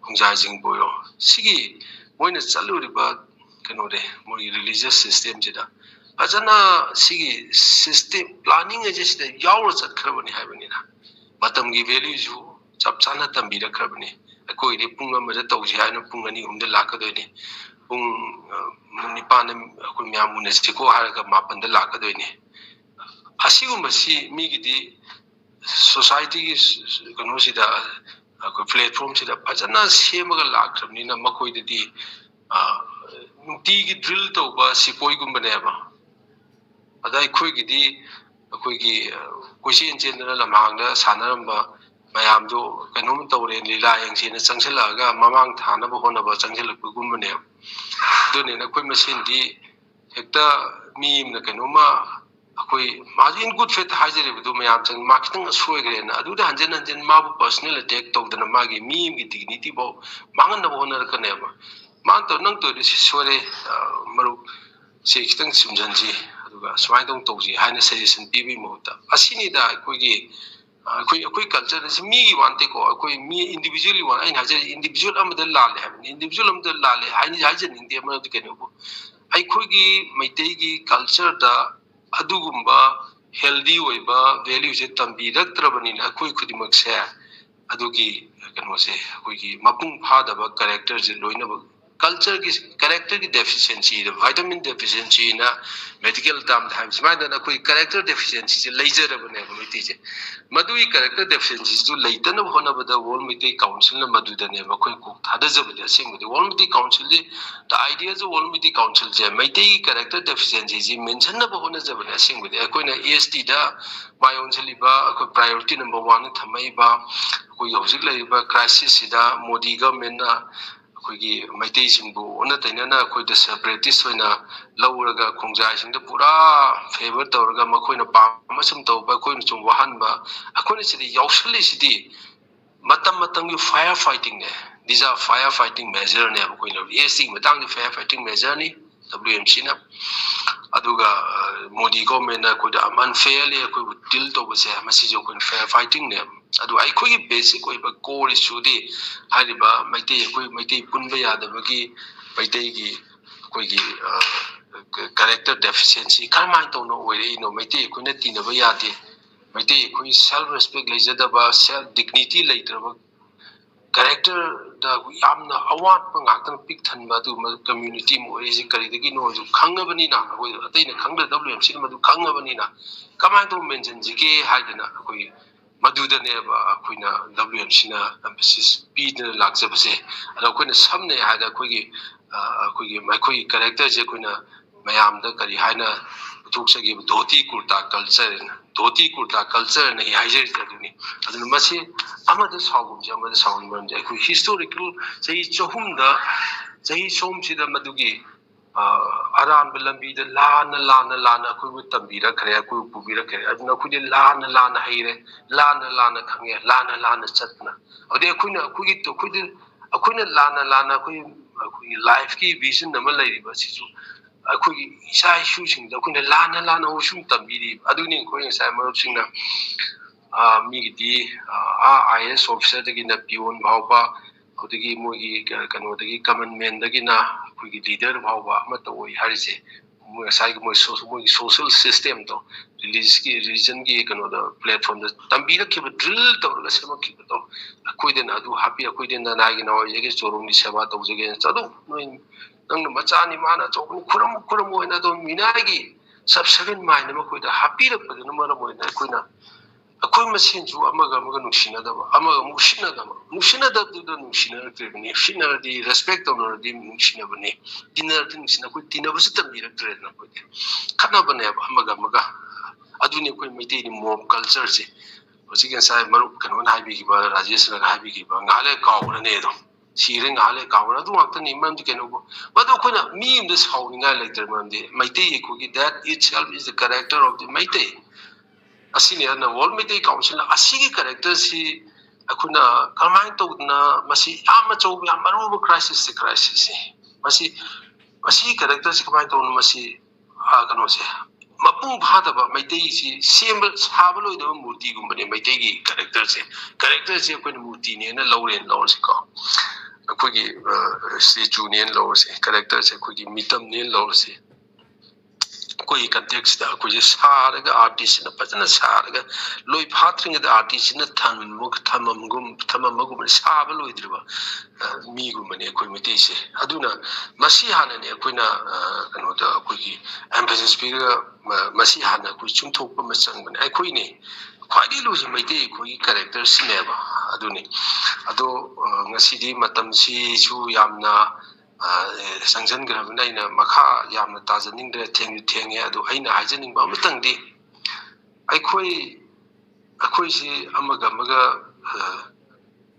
ꯈꯣꯡꯖꯥꯏꯁꯤꯡꯕꯨ ꯑꯣꯏꯔꯣ, ꯁꯤꯒꯤ ꯃꯣꯏꯅ ꯆꯠꯂꯨꯔꯤꯕ ꯀꯩꯅꯣꯗꯤ ꯃꯣꯏꯒꯤ ꯔꯤꯂꯤꯖꯤꯌꯁ ꯁꯤꯁꯇꯦꯝꯁꯤꯗ ꯐꯖꯅ ꯁꯤꯒꯤ ꯁꯤꯁꯇꯦꯝ ꯄ꯭ꯂꯥꯅꯤꯡ ꯑꯁꯤ ꯁꯤꯗ ꯌꯥꯎꯔ ꯆꯠꯈ꯭ꯔꯕꯅꯤ ꯍꯥꯏꯕꯅꯤꯅ꯫ ꯃꯇꯝꯒꯤ ꯚꯦꯂ꯭ꯌꯨꯁꯨ ꯆꯞ ꯆꯥꯅ ꯇꯝꯕꯤꯔꯛꯈ꯭ꯔꯕꯅꯤ꯫ ꯑꯩꯈꯣꯏꯒꯤꯗꯤ ꯄꯨꯡ ꯑꯃꯗ ꯇꯧꯁꯤ ꯍꯥꯏꯅ ꯄꯨꯡ ꯑꯅꯤ ꯑꯍꯨꯝꯗ ꯂꯥꯛꯀꯗꯣꯏꯅꯤ꯫ ꯄꯨꯡ ꯅꯤꯄꯥꯟꯗ ꯑꯩꯈꯣꯏ ꯃꯌꯥꯝ ꯎꯅꯁꯤꯀꯣ ꯍꯥꯏꯔꯒ ꯃꯥꯄꯟꯗ ꯂꯥꯛꯀꯗꯣꯏꯅꯤ꯫ ꯑꯁꯤꯒꯨꯝꯕꯁꯤ ꯃꯤꯒꯤꯗꯤ ꯁꯣꯁꯥꯏꯇꯤꯒꯤ ꯀꯩꯅꯣꯁꯤꯗ, ꯑꯩꯈꯣꯏ ꯄ꯭ꯂꯦꯠꯐꯣꯝꯁꯤꯗ ꯐꯖꯅ ꯁꯦꯝꯃꯒ ꯂꯥꯛꯈ꯭ꯔꯕꯅꯤꯅ ꯃꯈꯣꯏꯗꯗꯤ ꯅꯨꯡꯇꯤꯒꯤ ꯗ꯭ꯔꯤꯜ ꯇꯧꯕ ꯁꯤꯄꯣꯏꯒꯨꯝꯕꯅꯦꯕ꯫ ꯑꯗ ꯑꯩꯈꯣꯏꯒꯤꯗꯤ ꯑꯩꯈꯣꯏꯒꯤ ꯀꯣꯏꯆꯦꯟ ꯆꯦꯟꯗꯅ ꯂꯝꯍꯥꯡꯗ ꯁꯥꯟꯅꯔꯝꯕ ꯃꯌꯥꯝꯗꯨ ꯀꯩꯅꯣꯝ ꯇꯧꯔꯦ, ꯂꯤꯂꯥ ꯌꯦꯡꯁꯦꯅ ꯆꯪꯁꯤꯜꯂꯛꯑꯒ ꯃꯃꯥꯡ ꯊꯥꯅꯕ ꯍꯣꯠꯅꯕ ꯆꯪꯁꯤꯜꯂꯛꯄꯒꯨꯝꯕꯅꯦꯕ꯫ ꯑꯗꯨꯅꯤꯅ ꯑꯩꯈꯣꯏ ꯃꯁꯦꯟꯗꯤ ꯍꯦꯛꯇ ꯃꯤ ꯑꯃꯅ ꯀꯩꯅꯣꯝꯃ ꯑꯩꯈꯣꯏ ꯃꯥꯁꯨ in good faith ꯍꯥꯏꯖꯔꯤꯕꯗꯨ ꯃꯌꯥꯝ ꯆꯪ ꯃꯥ ꯈꯤꯇꯪ ꯁꯣꯏꯈ꯭ꯔꯦꯅ ꯑꯗꯨꯗ ꯍꯟꯖꯤꯟ ꯍꯟꯖꯤꯟ ꯃꯥꯕꯨ personal attack ꯇꯧꯗꯅ ꯃꯥꯒꯤ ꯃꯤ ꯑꯃꯒꯤ dignity ꯐꯥꯎ ꯃꯥꯡꯍꯟꯅꯕ ꯍꯣꯠꯅꯔꯛꯀꯅꯦꯕ꯫ ꯃꯥꯅ ꯇꯧ-, "ꯅꯪ ꯇꯧꯔꯤꯗꯨ ꯁꯤ ꯁꯣꯏꯔꯦ, ꯃꯔꯨꯞ, ꯁꯤ ꯈꯤꯇꯪ ꯆꯨꯝꯁꯤꯟꯁꯤ, ꯑꯗꯨꯒ ꯁꯨꯃꯥꯏꯅ ꯇꯧ ꯇꯧꯁꯤ" ꯍꯥꯏꯅ suggestion ꯄꯤꯕꯒꯤ ꯃꯍꯨꯠꯇ꯫ ꯑꯁꯤꯅꯤꯗ ꯑꯩꯈꯣꯏꯒꯤ ꯑꯩꯈꯣꯏ ꯑꯩꯈꯣꯏ culture ꯑꯁꯤ ꯃꯤꯒꯤ ꯋꯥ ꯅꯠꯇꯦꯀꯣ꯫ ꯑꯩꯈꯣꯏ ꯃꯤ individually ꯋꯥ, ꯑꯩꯅ ꯍꯥꯏꯖꯔꯤ individual ꯑꯃꯗ ꯂꯥꯜꯂꯦ ꯍꯥꯏꯕꯅꯤ꯫ Individual ꯑꯃꯗ ꯂꯥꯜꯂꯦ ꯍꯥꯏꯅꯤ ꯍꯥꯏꯖꯅꯤꯡꯗꯦ꯫ ꯃꯔꯝꯗꯤ ꯀꯩꯅꯣꯕꯨ, ꯑꯩꯈꯣꯏꯒꯤ ꯃꯩꯇꯩꯒꯤ cultureꯗ ꯑꯗꯨꯒꯨꯝꯕ healthy ꯑꯣꯏꯕ valueꯁꯦ ꯇꯝꯕꯤꯔꯛꯇ꯭ꯔꯕꯅꯤꯅ ꯑꯩꯈꯣꯏ ꯈꯨꯗꯤꯡꯃꯛꯁꯦ ꯑꯗꯨꯒꯤ ꯀꯩꯅꯣꯁꯦ, ꯑꯩꯈꯣꯏꯒꯤ ꯃꯄꯨꯡ ꯐꯥꯗꯕ characterꯁꯦ ꯂꯣꯏꯅꯃꯛ cultureꯒꯤ characterꯒꯤ deficiencyꯗ, vitamin deficiencyꯅ medical termꯗ ꯍꯥꯏꯕ ꯁꯨꯃꯥꯏꯅ ꯑꯩꯈꯣꯏ character deficiencyꯁꯦ ꯂꯩꯖꯔꯕꯅꯦꯕ ꯃꯩꯇꯩꯁꯦ꯫ ꯃꯗꯨꯒꯤ character deficiencyꯁꯤꯁꯨ ꯂꯩꯇꯅꯕ ꯍꯣꯠꯅꯕꯗ World ꯃꯩꯇꯩ Councilꯅ ꯃꯗꯨꯗꯅꯦꯕ ꯑꯩꯈꯣꯏ ꯀꯣꯛ ꯊꯥꯗꯖꯕꯗꯤ꯫ ꯑꯁꯦꯡꯕꯗꯤ World Meitei Councilꯁꯤ, the ideas of World Meitei Councilꯁꯦ ꯃꯩꯇꯩꯒꯤ character deficiencyꯁꯤ ꯃꯦꯟꯁꯤꯟꯅꯕ ꯍꯣꯠꯅꯖꯕꯅꯦ꯫ ꯑꯁꯦꯡꯕꯗꯤ ꯑꯩꯈꯣꯏꯅ STꯗ ꯃꯥꯏ ꯑꯣꯟꯁꯤꯜꯂꯤꯕ, ꯑꯩꯈꯣꯏ priority number oneꯗ ꯊꯝꯃꯛꯏꯕ ꯑꯩꯈꯣꯏꯒꯤ ꯍꯧꯖꯤꯛ ꯂꯩꯔꯤꯕ crisisꯁꯤꯗ ꯃꯣꯗꯤ governmentꯅ ꯑꯩꯈꯣꯏꯒꯤ ꯃꯩꯇꯩꯁꯤꯡꯕꯨ ꯑꯣꯟꯅ ꯇꯩꯅꯅ ꯑꯩꯈꯣꯏꯗ separatist ꯑꯣꯏꯅ ꯂꯧꯔꯒ ꯈꯣꯡꯖꯥꯏꯁꯤꯡꯗ ꯄꯨꯔꯥ favour ꯇꯧꯔꯒ ꯃꯈꯣꯏꯅ ꯄꯥꯝꯕ ꯁꯨꯝ ꯇꯧꯕ, ꯑꯩꯈꯣꯏꯅ ꯁꯨꯝ ꯋꯥꯍꯟꯕ, ꯑꯩꯈꯣꯏꯅ ꯁꯤꯗ ꯌꯥꯎꯁꯜꯂꯤꯁꯤꯗꯤ ꯃꯇꯝ ꯃꯇꯝꯒꯤ fire fightingꯅꯦ꯫ These are fire fighting measure ꯅꯦꯕ ꯑꯩꯈꯣꯏꯅ, ꯑꯦꯁ ꯇꯤꯒꯤ ꯃꯇꯥꯡꯗ fire fighting measure ꯅꯤ W M C ꯅ꯫ ꯑꯗꯨꯒ ꯃꯣꯗꯤ ꯒꯣꯔꯃꯦꯟꯅ ꯑꯩꯈꯣꯏꯗ unfairly ꯑꯩꯈꯣꯏꯕꯨ deal ꯇꯧꯕꯁꯦ, ꯃꯁꯤꯁꯨ ꯑꯩꯈꯣꯏꯅ fire fighting ꯅꯦꯕ꯫ ꯑꯗꯨ ꯑꯩꯈꯣꯏꯒꯤ basic ꯑꯣꯏꯕ core issue ꯗꯤ ꯍꯥꯏꯔꯤꯕ ꯃꯩꯇꯩ, ꯑꯩꯈꯣꯏ ꯃꯩꯇꯩ ꯄꯨꯟꯕ ꯌꯥꯗꯕꯒꯤ ꯃꯩꯇꯩꯒꯤ ꯑꯩꯈꯣꯏꯒꯤ character deficiency ꯀꯔꯝꯍꯥꯏꯅ ꯇꯧꯅ ꯑꯣꯏꯔꯛꯏꯅꯣ? ꯃꯩꯇꯩ ꯑꯩꯈꯣꯏꯅ ꯇꯤꯟꯅꯕ ꯌꯥꯗꯦ, ꯃꯩꯇꯩ ꯑꯩꯈꯣꯏ self respect ꯂꯩꯖꯗꯕ, self dignity ꯂꯩꯇ꯭ꯔꯕ, character ꯗ ꯌꯥꯝꯅ ꯑꯋꯥꯠꯄ ꯉꯥꯛꯇꯅ ꯄꯤꯛ ꯊꯟꯕ ꯑꯗꯨꯒꯨꯝꯕ community ꯑꯃ ꯑꯣꯏꯔꯤꯁꯤ ꯀꯔꯤꯗꯒꯤꯅꯣ ꯍꯥꯏꯁꯨ ꯈꯪꯉꯕꯅꯤꯅ, ꯑꯩꯈꯣꯏ ꯑꯇꯩꯅ ꯈꯪꯗ꯭ꯔ W M C ꯅ ꯃꯗꯨ ꯈꯪꯉꯕꯅꯤꯅ ꯀꯃꯥꯏꯅ ꯇꯧꯅ ꯃꯦꯟꯁꯤꯟꯁꯤꯒꯦ ꯍꯥꯏꯗꯅ ꯑꯩꯈꯣꯏ ꯃꯗꯨꯗꯅꯦꯕ ꯑꯩꯈꯣꯏꯅ W M C ꯅ emphasis ꯄꯤꯗꯅ ꯂꯥꯛꯆꯕꯁꯦ꯫ ꯑꯗꯣ ꯑꯩꯈꯣꯏꯅ ꯁꯝꯅ ꯍꯥꯏꯔꯕꯗ ꯑꯩꯈꯣꯏꯒꯤ ꯑꯩꯈꯣꯏꯒꯤ ꯑꯩꯈꯣꯏꯒꯤ character ꯁꯦ ꯑꯩꯈꯣꯏꯅ ꯃꯌꯥꯝꯗ ꯀꯔꯤ ꯍꯥꯏꯅ ꯄꯨꯊꯣꯛꯆꯒꯦꯕ? ꯙꯣꯇꯤ ꯀꯨꯔꯇꯥ culture ꯅ, ꯙꯣꯇꯤ ꯀꯨꯔꯇꯥ culture ꯅ ꯑꯩ ꯍꯥꯏꯖꯔꯤꯁꯦ ꯑꯗꯨꯅꯤ꯫ ꯑꯗꯨꯅ ꯃꯁꯤ ꯑꯃꯗ ꯁꯥꯎꯒꯨꯝꯁꯦ, ꯑꯃꯗ ꯁꯥꯎꯒꯨꯝ ꯃꯔꯝꯗꯤ ꯑꯩꯈꯣꯏ historical ꯆꯍꯤ ꯆꯍꯨꯝꯗ, ꯆꯍꯤ ꯆꯍꯨꯝꯁꯤꯗ ꯃꯗꯨꯒꯤ ꯑꯔꯥꯟꯕ ꯂꯝꯕꯤꯗ ꯂꯥꯟꯅ ꯂꯥꯟꯅ ꯂꯥꯟꯅ ꯑꯩꯈꯣꯏꯕꯨ ꯇꯝꯕꯤꯔꯛꯈ꯭ꯔꯦ, ꯑꯩꯈꯣꯏꯕꯨ ꯄꯨꯕꯤꯔꯛꯈ꯭ꯔꯦ꯫ ꯑꯗꯨꯅ ꯑꯩꯈꯣꯏꯗꯤ ꯂꯥꯟꯅ ꯂꯥꯟꯅ ꯍꯩꯔꯦ, ꯂꯥꯟꯅ ꯂꯥꯟꯅ ꯈꯪꯉꯦ, ꯂꯥꯟꯅ ꯂꯥꯟꯅ ꯆꯠꯇꯅ꯫ ꯑꯗꯩ ꯑꯩꯈꯣꯏꯅ ꯑꯩꯈꯣꯏꯒꯤ ꯑꯩꯈꯣꯏꯗꯤ ꯑꯩꯈꯣꯏꯅ ꯂꯥꯟꯅ ꯂꯥꯟꯅ ꯑꯩꯈꯣꯏ ꯑꯩꯈꯣꯏꯒꯤ life ꯀꯤ vision ꯑꯃ ꯂꯩꯔꯤꯕ ꯑꯁꯤꯁꯨ ꯑꯩꯈꯣꯏꯒꯤ ꯏꯆꯥ ꯏꯁꯨꯁꯤꯡꯗ ꯑꯩꯈꯣꯏꯅ ꯂꯥꯟꯅ ꯂꯥꯟꯅ ꯁꯨꯝ ꯇꯝꯕꯤꯔꯤꯕ꯫ ꯑꯗꯨꯅꯤ ꯑꯩꯈꯣꯏ ꯉꯁꯥꯏ ꯃꯔꯨꯞꯁꯤꯡꯅ ꯃꯤꯒꯤꯗꯤ ꯑꯥ I A S officer ꯗꯒꯤꯅ peon ꯐꯥꯎꯕ, ꯑꯗꯨꯗꯒꯤ ꯃꯣꯏꯒꯤ ꯀꯩꯅꯣꯗꯒꯤ common man ꯗꯒꯤꯅ ꯑꯩꯈꯣꯏꯒꯤ leader ꯐꯥꯎꯕ ꯑꯃꯠꯇ ꯑꯣꯏ ꯍꯥꯏꯔꯤꯁꯦ꯫ ꯃꯣꯏ ꯉꯁꯥꯏꯒꯤ ꯃꯣꯏ ꯃꯣꯏꯒꯤ social system ꯗꯣ, religious ꯀꯤ, religion ꯒꯤ ꯀꯩꯅꯣꯗ, platform ꯗ ꯇꯝꯕꯤꯔꯛꯈꯤꯕ, drill ꯇꯧꯔꯒ ꯁꯦꯝꯃꯛꯈꯤꯕꯗꯣ, ꯑꯩꯈꯣꯏꯗꯅ ꯑꯗꯨ ꯍꯥꯞꯄꯤ, ꯑꯩꯈꯣꯏꯗꯅ ꯅꯅꯥꯏꯒꯤ ꯅꯋꯥꯏꯖꯒꯦ ꯆꯣꯔꯣꯡꯒꯤ ꯁꯦꯕꯥ ꯇꯧꯖꯒꯦꯅ ꯆꯠꯂꯨ꯫ ꯅꯣꯏ ꯅꯪꯅ ꯃꯆꯥꯅꯤ, ꯃꯥꯅ ꯑꯆꯧꯕꯅꯤ, ꯈꯨꯔꯝ ꯈꯨꯔꯝ ꯑꯣꯏꯅ ꯑꯗꯨꯝ ꯃꯤꯅꯥꯏꯒꯤ subservient mind ꯑꯃ ꯑꯩꯈꯣꯏꯗ ꯍꯥꯞꯄꯤꯔꯛꯄꯗꯨꯅ ꯃꯔꯝ ꯑꯣꯏꯅ ꯑꯩꯈꯣꯏꯅ ꯑꯩꯈꯣꯏ ꯃꯁꯦꯟꯁꯨ ꯑꯃꯒ ꯑꯃꯒ ꯅꯨꯡꯁꯤꯅꯗꯕ, ꯑꯃꯒ ꯑꯃꯨꯛ ꯎꯁꯤꯠꯅꯗꯕ, ꯅꯨꯡꯁꯤꯅꯗꯕꯗꯨꯗ ꯅꯨꯡꯁꯤꯅꯔꯛꯇ꯭ꯔꯤꯕꯅꯤ꯫ ꯎꯁꯤꯠꯅꯔꯗꯤ, respect ꯇꯧꯅꯔꯗꯤ ꯅꯨꯡꯁꯤꯅꯕꯅꯤ, ꯇꯤꯟꯅꯔꯗꯤ ꯅꯨꯡꯁꯤꯅ ꯑꯩꯈꯣꯏ ꯇꯤꯟꯅꯕꯁꯨ ꯇꯝꯕꯤꯔꯛꯇ꯭ꯔꯦꯗꯅ ꯑꯩꯈꯣꯏꯗꯤ ꯈꯠꯅꯕꯅꯦꯕ ꯑꯃꯒ ꯑꯃꯒ꯫ ꯑꯗꯨꯅꯤ ꯑꯩꯈꯣꯏ ꯃꯩꯇꯩꯗꯤ mob culture ꯁꯦ꯫ ꯍꯧꯖꯤꯛ ꯉꯁꯥꯏ ꯃꯔꯨꯞ ꯀꯩꯅꯣꯅ ꯍꯥꯏꯕꯤꯈꯤꯕ, ꯔꯥꯖꯦꯁꯅꯒ ꯍꯥꯏꯕꯤꯈꯤꯕ, ꯉꯥꯏꯍꯥꯛ ꯂꯩꯔ ꯀꯥꯎꯈ꯭ꯔꯅꯤ ꯑꯗꯣ꯫ ꯁꯤꯔꯦ, ꯉꯥꯏꯍꯥꯛ ꯂꯩꯔ ꯀꯥꯎꯈ꯭ꯔꯅꯤ꯫ ꯑꯗꯨ ꯉꯥꯛꯇꯅꯤ꯫ ꯃꯔꯝꯗꯤ ꯀꯩꯅꯣꯕꯨ, ꯃꯗꯨ ꯑꯩꯈꯣꯏꯅ ꯃꯤ ꯑꯃꯗ ꯁꯥꯎꯅꯤꯡꯉꯥꯏ ꯂꯩꯇ꯭ꯔꯦ꯫ ꯃꯔꯝꯗꯤ ꯃꯩꯇꯩ ꯑꯩꯈꯣꯏꯒꯤ, that itself is the character of the Meitei. ꯑꯁꯤꯅꯤ ꯑꯗꯨꯅ World ꯃꯩꯇꯩ Council ꯅ ꯑꯁꯤꯒꯤ character ꯁꯤ ꯑꯩꯈꯣꯏꯅ ꯀꯔꯝꯍꯥꯏꯅ ꯇꯧꯗꯅ ꯃꯁꯤ ꯌꯥꯝ ꯑꯆꯧꯕ, ꯌꯥꯝ ꯃꯔꯨ ꯑꯣꯏꯕ crisis ꯁꯦ, crisis ꯁꯦ, ꯃꯁꯤ, ꯃꯁꯤ character ꯁꯦ ꯀꯃꯥꯏꯅ ꯇꯧꯅ ꯃꯁꯤ, ꯑ, ꯀꯩꯅꯣꯁꯦ ꯃꯄꯨꯡ ꯐꯥꯗꯕ, ꯃꯩꯇꯩꯁꯤ ꯁꯦꯝꯕ ꯁꯥꯕ ꯂꯣꯏꯗꯕ ꯃꯨꯔꯇꯤꯒꯨꯝꯕꯅꯦ꯫ ꯃꯩꯇꯩꯒꯤ character ꯁꯦ, character ꯁꯦ ꯑꯩꯈꯣꯏꯅ ꯃꯨꯔꯇꯤꯅꯦꯅ ꯂꯧꯔꯦꯅ ꯂꯧꯔꯁꯤꯀꯣ, ꯑꯩꯈꯣꯏꯒꯤ, ꯑ, statue ꯅꯦꯅ ꯂꯧꯔꯁꯤ, character ꯁꯦ ꯑꯩꯈꯣꯏꯒꯤ ꯃꯤꯇꯝꯅꯦꯅ ꯂꯧꯔꯁꯤ꯫ ꯑꯩꯈꯣꯏꯒꯤ context ꯁꯤꯗ ꯑꯩꯈꯣꯏꯁꯦ ꯁꯥꯔꯒ, artist ꯁꯤꯅ ꯐꯖꯅ ꯁꯥꯔꯒ, ꯂꯣꯏ ꯐꯥꯠꯇ꯭ꯔꯤꯉꯩꯗ artist ꯁꯤꯅ ꯊꯝꯃꯝ-, ꯊꯝꯃꯝꯒꯨꯝ-, ꯊꯝꯃꯝꯕꯒꯨꯝꯕꯅꯤ, ꯁꯥꯕ ꯂꯣꯏꯗ꯭ꯔꯤꯕ, ꯑ, ꯃꯤꯒꯨꯝꯕꯅꯤ ꯑꯩꯈꯣꯏ ꯃꯩꯇꯩꯁꯦ꯫ ꯑꯗꯨꯅ ꯃꯁꯤ ꯍꯥꯟꯅꯅꯦ ꯑꯩꯈꯣꯏꯅ, ꯑ, ꯀꯩꯅꯣꯗ ꯑꯩꯈꯣꯏꯒꯤ emphasis ꯄꯤꯔꯒ, ꯃ-, ꯃꯁꯤ ꯍꯥꯟꯅ ꯑꯩꯈꯣꯏ ꯆꯨꯝꯊꯣꯛꯄ ꯑꯃ ꯆꯪꯕꯅꯦ꯫ ꯑꯩꯈꯣꯏꯅꯦ ꯈ꯭ꯋꯥꯏꯗꯒꯤ ꯂꯨꯔꯤꯁꯦ, ꯃꯩꯇꯩ ꯑꯩꯈꯣꯏꯒꯤ character ꯁꯤꯅꯦꯕ꯫ ꯑꯗꯨꯅꯤ꯫ ꯑꯗꯣ, ꯑ, ꯉꯁꯤꯗꯤ ꯃꯇꯝꯁꯤꯁꯨ ꯌꯥꯝꯅ, ꯑ, ꯆꯪꯁꯤꯟꯈ꯭ꯔꯕꯅꯤꯅ ꯑꯩꯅ ꯃꯈꯥ ꯌꯥꯝꯅ ꯇꯥꯖꯅꯤꯡꯗ꯭ꯔꯦ, ꯊꯦꯡꯁꯨ ꯊꯦꯡꯉꯦ꯫ ꯑꯗꯣ ꯑꯩꯅ ꯍꯥꯏꯖꯅꯤꯡꯕ ꯑꯃꯇꯪꯗꯤ, ꯑꯩꯈꯣꯏ, ꯑꯩꯈꯣꯏꯁꯤ ꯑꯃꯒ ꯑꯃꯒ, ꯑ,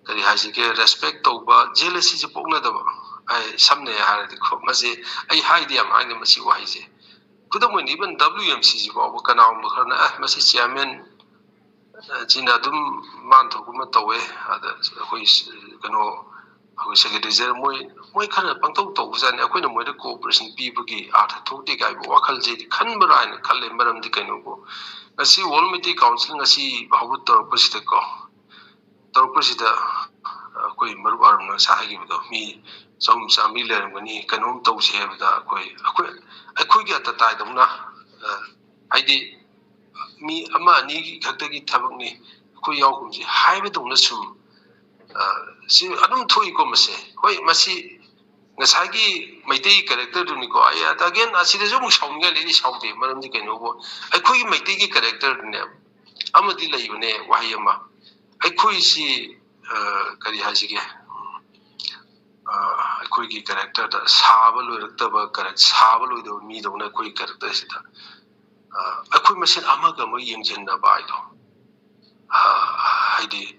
ꯀꯔꯤ ꯍꯥꯏꯁꯤꯒꯦ, respect ꯇꯧꯕ, jealousy ꯁꯦ ꯄꯣꯛꯅꯗꯕ꯫ ꯑꯩ ꯁꯝꯅ ꯍꯥꯏꯔꯗꯤꯀꯣ, ꯃꯁꯤ ꯑꯩ ꯍꯥꯏꯗꯤ ꯌꯥꯝ ꯍꯥꯏꯅꯤ ꯃꯁꯤ ꯋꯥꯍꯩꯁꯦ꯫ ꯈꯨꯗꯝ ꯑꯣꯏꯅ, even W M C ꯁꯤ ꯐꯥꯎꯕ ꯀꯅꯥꯒꯨꯝꯕ ꯈꯔꯅ, "ꯑꯦ, ꯃꯁꯤ chairman, ꯑ, ꯁꯤꯅ ꯑꯗꯨꯝ ꯃꯥꯟ ꯊꯣꯛꯄ ꯑꯃ ꯇꯧꯋꯦ, ꯑꯗ ꯑꯩꯈꯣꯏ ꯁ-, ꯀꯩꯅꯣ, ꯑꯩꯈꯣꯏ secretary general ꯃꯣꯏ, ꯃꯣꯏ ꯈꯔꯅ ꯄꯪꯇꯧ ꯇꯧꯕꯖꯥꯠꯅꯤ, ꯑꯩꯈꯣꯏꯅ ꯃꯣꯏꯗ cooperation ꯄꯤꯕꯒꯤ ꯑꯥꯔꯊ ꯊꯣꯛꯇꯦ" ꯀꯥꯏꯕ ꯋꯥꯈꯜꯁꯦ ꯑꯩꯗꯤ ꯈꯟꯕ꯭ꯔꯥ ꯍꯥꯏꯅ ꯈꯜꯂꯦ꯫ ꯃꯔꯝꯗꯤ ꯀꯩꯅꯣꯕꯨ, ꯉꯁꯤ World Meitei Council ꯉꯁꯤ ꯐꯥꯎꯕ ꯇꯧꯔꯛꯄꯁꯤꯗꯀꯣ, ꯇꯧꯔꯛꯄꯁꯤꯗ ꯑꯩꯈꯣꯏ ꯃꯔꯨꯞ ꯑꯔꯨꯟꯅ ꯉꯁꯥꯏ ꯍꯥꯏꯈꯤꯕꯗꯣ, ꯃꯤ ꯆꯍꯨꯝ ꯆꯥꯃꯔꯤ ꯂꯩꯔꯝꯒꯅꯤ, ꯀꯩꯅꯣꯝ ꯇꯧꯁꯦ ꯍꯥꯏꯕꯗ ꯑꯩꯈꯣꯏ, ꯑꯩꯈꯣꯏ, ꯑꯩꯈꯣꯏꯒꯤ ꯑꯇꯇꯥꯏꯗꯧꯅ, ꯑ, ꯍꯥꯏꯗꯤ ꯃꯤ ꯑꯃ ꯑꯅꯤꯒꯤ ꯈꯛꯇꯒꯤ ꯊꯕꯛꯅꯤ, ꯑꯩꯈꯣꯏ ꯌꯥꯎꯒꯨꯝꯁꯤ ꯍꯥꯏꯕꯗꯧꯅ ꯁꯨꯝ, ꯑ, ꯁꯤ ꯑꯗꯨꯝ ꯊꯣꯛꯏꯀꯣ ꯃꯁꯦ꯫ ꯍꯣꯏ, ꯃꯁꯤ ꯉꯁꯥꯏꯒꯤ ꯃꯩꯇꯩ character ꯗꯨꯅꯤꯀꯣ꯫ ꯑꯩ again ꯑꯁꯤꯗꯁꯨ ꯑꯃꯨꯛ ꯁꯥꯎꯅꯤꯡꯉꯥꯏ ꯂꯩ, ꯑꯩ ꯁꯥꯎꯗꯦ, ꯃꯔꯝꯗꯤ ꯀꯩꯅꯣꯕꯨ, ꯑꯩꯈꯣꯏꯒꯤ ꯃꯩꯇꯩꯒꯤ character ꯗꯨꯅꯦ ꯑꯃꯗꯤ ꯂꯩꯕꯅꯦ, ꯋꯥꯍꯩ ꯑꯃ, ꯑꯩꯈꯣꯏꯁꯤ, ꯑ, ꯀꯔꯤ ꯍꯥꯏꯁꯤꯒꯦ, ꯑ, ꯑꯩꯈꯣꯏꯒꯤ character ꯗ ꯁꯥꯕ ꯂꯣꯏꯔꯛꯇꯕ character, ꯁꯥꯕ ꯂꯣꯏꯗꯕ ꯃꯤꯗꯧꯅ ꯑꯩꯈꯣꯏꯒꯤ character ꯁꯤꯗ, ꯑ, ꯑꯩꯈꯣꯏ ꯃꯁꯦꯟ ꯑꯃꯒ ꯑꯃꯒ ꯌꯦꯡꯁꯤꯟꯅꯕ ꯍꯥꯏꯗꯣ, ꯑ, ꯍꯥꯏꯗꯤ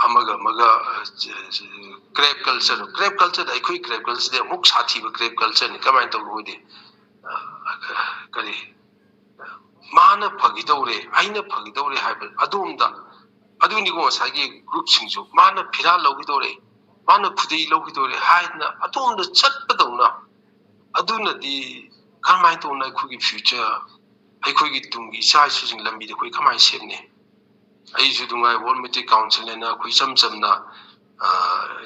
ꯑꯃꯒ ꯑꯃꯒ, ꯑ, ꯆ-, ꯆ-, crab culture, crab culture ꯗ ꯑꯩꯈꯣꯏ crab culture ꯗꯤ ꯑꯃꯨꯛ ꯁꯥꯊꯤꯕ crab culture ꯅꯤ꯫ ꯀꯃꯥꯏꯅ ꯇꯧꯕ ꯑꯣꯏꯗꯦ? ꯑ, ꯀꯔꯤ, ꯃꯥꯅ ꯐꯈꯤꯗꯧꯔꯦ, ꯑꯩꯅ ꯐꯈꯤꯗꯧꯔꯦ ꯍꯥꯏꯕ ꯑꯗꯣꯝꯗ ꯑꯗꯨꯅꯤꯀꯣ ꯉꯁꯥꯏꯒꯤ ꯒ꯭ꯔꯨꯞꯁꯤꯡꯁꯨ ꯃꯥꯅ ꯐꯤꯔꯥꯜ ꯂꯧꯈꯤꯗꯧꯔꯦ, ꯃꯥꯅ ꯈꯨꯗꯩ ꯂꯧꯈꯤꯗꯧꯔꯦ ꯍꯥꯏꯗꯅ ꯑꯗꯣꯝꯗ ꯆꯠꯄꯗꯧꯅ꯫ ꯑꯗꯨꯅꯗꯤ ꯀꯔꯝꯍꯥꯏꯅ ꯇꯧꯅ ꯑꯩꯈꯣꯏꯒꯤ ꯐ꯭ꯌꯨꯆꯔ, ꯑꯩꯈꯣꯏꯒꯤ ꯇꯨꯡꯒꯤ ꯏꯆꯥ ꯏꯁꯨꯁꯤꯡ ꯂꯝꯕꯤꯗ ꯑꯩꯈꯣꯏ ꯀꯃꯥꯏꯅ ꯁꯦꯝꯅꯤ? ꯑꯩꯁꯨ ꯅꯨꯡꯉꯥꯏ, ꯋꯥꯔꯜ ꯃꯩꯇꯩ ꯀꯥꯎꯟꯁꯤꯜ ꯍꯥꯏꯅ ꯑꯩꯈꯣꯏ ꯏꯆꯝ ꯆꯝꯅ, ꯑ,